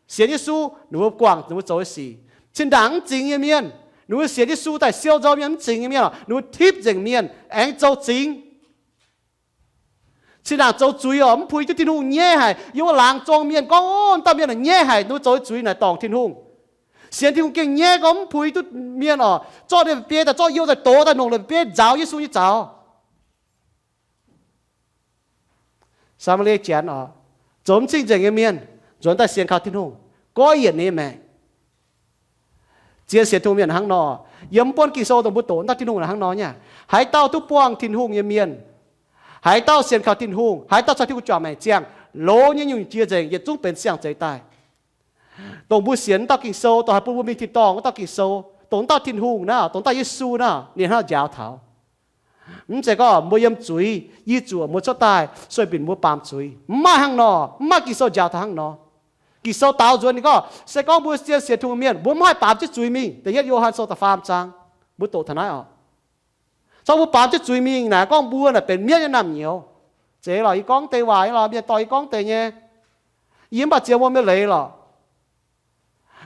sienx Yesu, ninh mbuo guangc ninh mbuo zoux nyei sic. Zinh ndaangc mv zingx nyei mienh, ninh mbuo sienx Yesu daaih siou nzou mienh, mv zingx nyei mienh oc, ninh mbuo tipv nzengc mienh aengx zoux zingx. Zinh ndaangc zoux zuiz oc, mv puix duqv Tin-Hungh nyaiv haic. Yiem wuov laangz zong mienh gorngv, o, dauh mienh nyaiv haic, ninh mbuo zoux zuiz naaic dorngc Tin-Hungh. Sienx Tin-Hungh gengh nyaiv gorngv mv puix duqv mienh oc, zorqv ninh mba'biei daaih, zorqv youh daaih dox daaih, longc ninh mba'biei nzaaux Yesu nyei zaux. Saa^maa^lie Janx oc, zoux mv cing-nzengc nyei mienh, nzuonx daaih sienx kaux Tin-Hungh, goiv yienc ninh nyei maengc. Zien sienx Tin-Hungh mienh hnangv nor, yiem buonv Ging-Sou dongh mbuo doqc wuov dauh Tin-Hungh naaic hnangv nor nyei. Haaix dauh duqv buangh Tin-Hungh nyei mienh, haiz dauh sienx kaux Tin-Hungh, haiz dauh caux Tin-Hungh juangc maengc ziangh, loz nyei nyungc-nyungc jiex nzengc, yietc zungv benx siang-zeix daaih. Dongh mbuo sienx wuov dauh Ging-Sou, dongh haih bun mbuo mingh tin-dorngh wuov dauh Ging-Sou, dongh wuov dauh Tin-Hungh naaic, dongh dauh Yesu naaic, ninh hnangv njaaux taux. Mv zeiz gorngv mbuo yiem zuiz, yie zuoqc mbuo cuotv daaih, sueih binc mbuo baamz zuiz. Mv maaih hnangv nor, mv maaih Ging-Sou njaaux taux hnangv nor. Ging-Sou daaux nzuonx ninh gorngv, se gorngv mbuo zien sienx Tin-Hungh mienh, mbuo mv haih baamz jienv zuiz mingh. Da'yietv Yo^han Sou da'faam zaang, mbuo doqc taux naaiv oc. Caux mbuo baamz jienv zuiz mingh naaic, gorngv mbuo naaic benx mienv nyei naamh nyouz. Zeiz lorqc, yie gorngv deix waac nyei lorqc, mienh dorh yie gorngv deix nyei. Yie mv baac ziex wuom nyei leiz lorqc.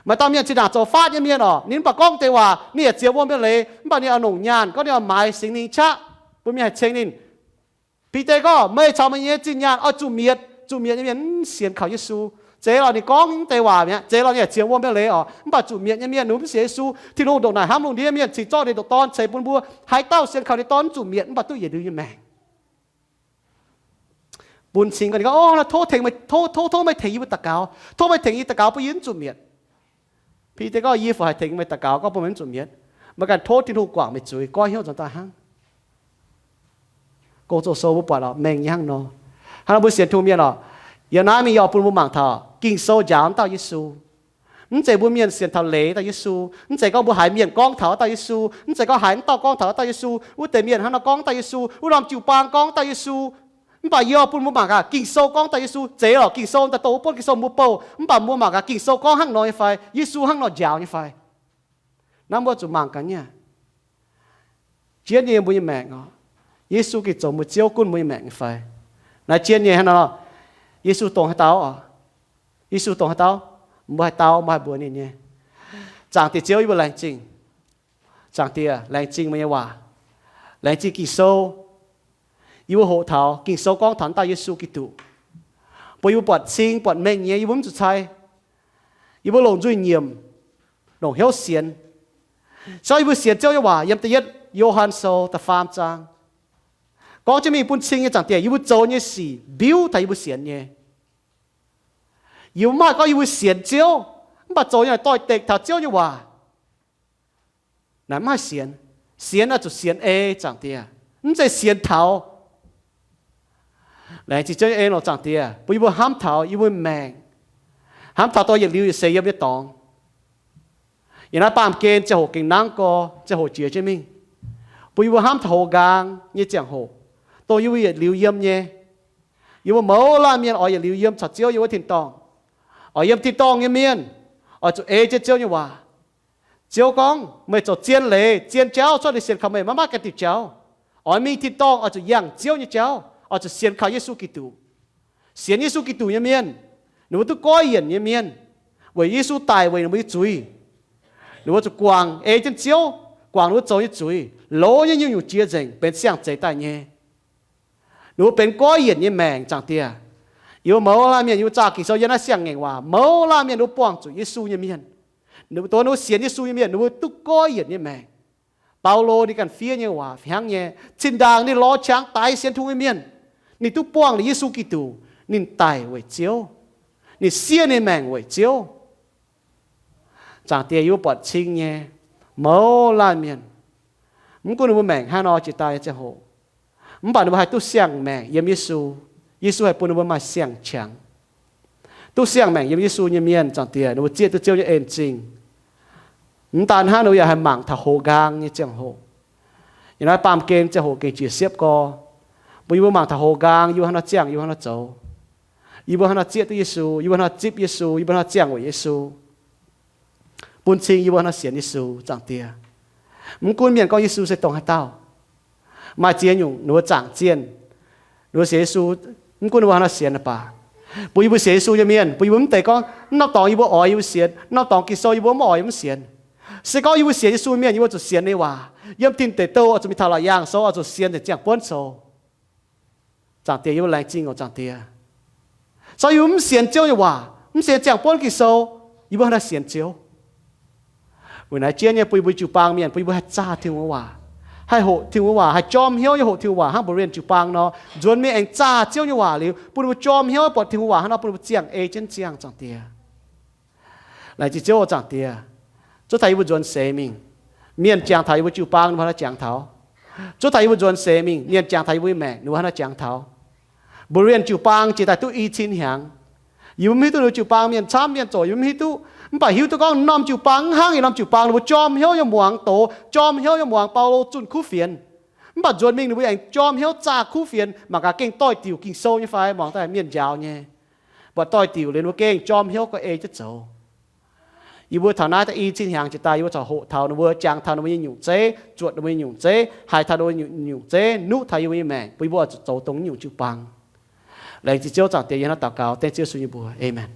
Maaih dauh mienh zinh ndaangc zoux faatv nyei mienh oc, ninh mv baac gorngv deix waac, ninh yaac ziex wuom nyei leiz, mv baac ninh oix longc nyaanh gorngv ninh oix maaiz Singx Lingh qaqv, bun mienh haih ceng ninh. Bide gorngv, meih caux meih nyei zinh nyaanh oix zuqc mietc. Zuqc mietc nyei mienh mv sienx kaux Yesu. Zeiz lorqc, ninh gorngv deix waac mi'aqv. Zeiz lorqc, ninh yaac ziex wuom nyei leiz oc, mv baac zuqc mietc nyei mienh ninh mv sienx Yesu. Tin-Hungh ndongc naaic hnamv lungh ndiev mienh, cingx zorqv ninh nyei Dorn ceix bun mbuo. Haaix dauh sienx kaux ninh Dorn mv zuqc mietc, mv baac duqv yietc liuz nyei maengc. Bun cing gorngv ninh gorngv, o, tov tengx meih, tov, tov, tov meih tengx yie mbuo daux gaux. Tov meih tengx yie daux gaux bun yie mv zuqc mietc. Bide gorngv, yie fai haih tengx meih daux gaux gorngv bun meih mv zuqc mietc? Meih ganh tov Tin-Hungh guangc meih zuiz, goiv hnyouv nzuonx daaih hnangv. Gong-Zoh Sou mbuo buatc lorqc, mengh nyei hnangv nor. Hnangv nor mbuo sienx Tin-Hungh mienh lorqc, yiem naaiv mingh yie oix bun mbuo mangc taux Ging-Sou njaaux wuov dauh Yesu. Mv zeiz mbuo mienh sienx taux leiz dauh Yesu. Mv zeiz gorngv mbuo haiz mienh gorngv taux wuov dauh Yesu. Mv zeiz gorngv haiz wuov dauh gorngv taux wuov dauh Yesu, wuov deix mienh hnangv nor gorngv dauh Yesu, wuov norm jiu-baang gorngv dauh Yesu. Mv baac yie oix bun mbuo mangc gaax Ging-Sou gorngv dauh Yesu. Zeiz lorqc, Ging-Sou daaih dongh wuov buonv Ging-Sou mbuo bouh, mv baac mbuo mangc gaax Ging-Sou gorngv hnangv nor nyei fai, Yesu hnangv nor njaaux nyei fai. Naaiv mbuo zuqc mangc gaax nyei. Jienv nyei mbuo nyei maengc oc, Yesu gengh zoux mbuo Ziouv gunv mbuo nyei maengc nyei fai? Naaiv jienv nyei hnangv nor. Yesu dongh haaix dauh oc? Yesu dongh haaix dauh? Mbuo haih dau, mbuo haih mbuox ninh nyei. Zaangc Diex Ziouv, yie mbuo laengz zingh. Zaangc Diex, laengz zingh meih nyei waac. Laengz zingh Ging-Sou. Yie mbuo hoqc taux Ging-Sou gorngv taux dauh Yesu Giduc, bun yie mbuo buatc cing buatc mengh nyei, yie mbuo mv zuqc cai. Yie mbuo longc nzuih nyiemc, longc hnyouv sienx. Caux yie mbuo sienx Ziouv nyei waac yiem da'yietv Yo^han Sou da'faam zaang. Gorngv jienv mingh bun cing nyei, Zaangc Diex, yie mbuo zoux nyei sic mbiuv taux yie mbuo sienx nyei. Yie mbuo mv haih gorngv yie mbuo sienx Ziouv, mv baac zoux nyei doix-dekc taux Ziouv nyei waac naaic mv haih sienx. Sienx oix zuqc sienx ei, Zaangc Diex, mv zeiz sienx taux. Laengz zingh Ziouv nyei en oc, Zaangc Diex, bun yie mbuo hnamv taux yie mbuo maengc, hnamv taux dongh yietc liuz yietc seix yiem nyei dorngx. Yiem naaiv baamh gen ziangh hoc gengh nangv gorx, ziangh hoc jiex jienv mingh, bun yie mbuo hnamv taux hoz nqaang nyei ziangh hoc, dongh yie mbuo yietc liuz yiem nyei. Yie mbuo mouz laanh mienh oix yietc liuz yiem caux Ziouv yiem wuov tin-dorngh. Oix yiem tin-dorngh nyei mienh oix zuqc ei jienv Ziouv nyei waac. Ziouv gorngv, meih zoux zien leiz, zien jauv, cuotv ninh sienx kaux meih maiv maaih ganh diuc jauv. Oix mingh tin-dorngh oix zuqc yangh Ziouv nyei jauv, oix zuqc sienx kaux Yesu Giduc. Sienx Yesu Giduc nyei mienh, ninh mbuo duqv goiv yienc nyei mienh, weic Yesu daic weic ninh mbuo nyei zuiz. Ninh mbuo zuqc guangc ei jienv Ziouv, guangc ninh mbuo zoux nyei zuiz, loz nyei nyungc-nyungc jiex nzengc, benx siang-zeix daaih nyei. Ninh mbuo benx goiv yienc nyei maengc, Zaangc Diex. Yie mbuo mouz laanh mienh, yie mbuo zaah Ging-Sou yiem naaiv siang-ngaengc waac, mouz laanh mienh ninh mbuo buangh zuqc Yesu nyei mienh. Ninh mbuo, dongh ninh mbuo sienx Yesu nyei mienh, ninh mbuo duqv goiv yienc nyei maengc. Baulo ninh ganh fiev nyei waac hnangv nyei, zinh ndaangc ninh lorz qangx daix sienx Tin-Hungh nyei mienh, ninh duqv buangh liuz Yesu Giduc, ninh daic weic Ziouv, ninh siev ninh maengc weic Ziouv. Zaangc Diex, yie mbuo buatc cing nyei, mouz laanh mienh, mv gunv ninh mbuo maengc hnangv nor jiex daaih nyei ziangh hoc, mv baac ninh mbuo haih duqv siang-maengc yiem Yesu. Yesu haih bun ninh mbuo maaih siang-qangx. Duqv siang-maengc yiem Yesu nyei mienh, Zaangc Diex, ninh mbuo zieqv duqv Ziouv nyei en-zingh. Mv daan hnangv, ninh mbuo yaac haih mangc taux hoz nqaang nyei ziangh hoc. Yiem naaiv baamh gen ziangh hoc gengh jiex siepv gorx, bun yie mbuo mangc taux hoz nqaang yie mbuo hnangv nor ziangh, yie mbuo hnangv nor zoux, yie mbuo hnangv nor zieqv duqv Yesu, yie mbuo hnangv nor zipv Yesu, yie mbuo hnangv nor ziangh weic Yesu, bun cing yie mbuo hnangv nor sienx Yesu, Zaangc Diex. Mv gunv mienh gorngv Yesu se dongh haaix dauh, maaih ziex nyungc ninh mbuo zaangc zienh, ninh mbuo sienx Yesu, mv gunv ninh mbuo hnangv nor sienx baac, bun yie mbuo sienx Yesu nyei mienh, bun yie mbuo mv deix gorngv, mv norm dorngx yie mbuo oix yie mbuo sienx, norm dorngx Ging-Sou yie mbuo mv oix yie mbuo sienx. Se gorngv yie mbuo sienx Yesu mienh, yie mbuo zuqc sienx ninh waac. Yiem Tin Deic Douh oix zuqc mingh taux laauc yaangh sou, oix zuqc sienx ziepc ziangh buonv sou. Zaangc Diex, yie mbuo laengz zingh oc, Zaangc Diex. Se gorngv yie mbuo mv sienx Ziouv nyei waac, mv sienx ziangh buonv Ging-Sou, yie mbuo hnangv nor sienx Ziouv? Weic naaiv jienv nyei bun yie mbuo jiu-baang mienh, bun yie mbuo haih zaah Tin-Hungh nyei waac, haih hoqc Tin-Hungh nyei waac, haih jorm hnyouv nyei hoqc Tin-Hungh waac hnangv Mbuox Rienh jiu-baang nor, nzuonx mingh aengx zaah Ziouv nyei waac liuz, bun ninh mbuo jorm hnyouv buatc Tin-Hungh waac hnangv nor, bun ninh mbuo ziangh ei jienv ziangh, Zaangc Diex. Laengz zingh Ziouv oc, Zaangc Diex. Zuov taux yie mbuo nzuonx seix mingh, mienh jangx taux yie mbuo jiu-baang, ninh mbuo hnangv nor jangx taux. Zuov taux yie mbuo nzuonx seix mingh, mienh jangx taux yie mbuo nyei maengc, ninh mbuo hnangv nor jangx taux. Mbuox Rienh jiu-baang jiex daaih duqv i cin hnyangx, yie mbuo mv hiuv duqv ninh mbuo jiu-baang mienh camv mienh zoqc, yie mbuo mv hiuv duqv. Mv baac hiuv duqv gorngv norm jiu-baang mv hnangv yietc norm jiu-baang, ninh mbuo jorm hnyouv nyei muangx doz, jorm hnyouv nyei muangx Baulo zunh kuv fienx. Mv baac nzuonx mingh ninh mbuo aengx jorm hnyouv zaah kuv fienx, mangc gaax gengh doix-diuc Ging-Sou nyei fai, muangx daaih mienh njaaux nyei. Mv baac doix-diuc liuz ninh mbuo gengh jorm hnyouv gauh ei jienv zoux. Yie mbuo taux naaiv da'nyeic cin hnyangx jiex daaih, yie mbuo corc hoqc taux ninh mbuo, jangx taux ninh mbuo nyei nyungc zeiv, zuotc ninh mbuo nyei nyungc zeiv, haiz taux ninh mbuo nyei nyungc zeiv, nuqv taux yie mbuo nyei maengc, bun yie mbuo oix zuqc zoux dongh nyungc jiu-baang. Laengz zingh Ziouv, Zaangc Diex, yie hnangv daux gaux dengv Ziouv Yesu nyei mbuox. Aamen.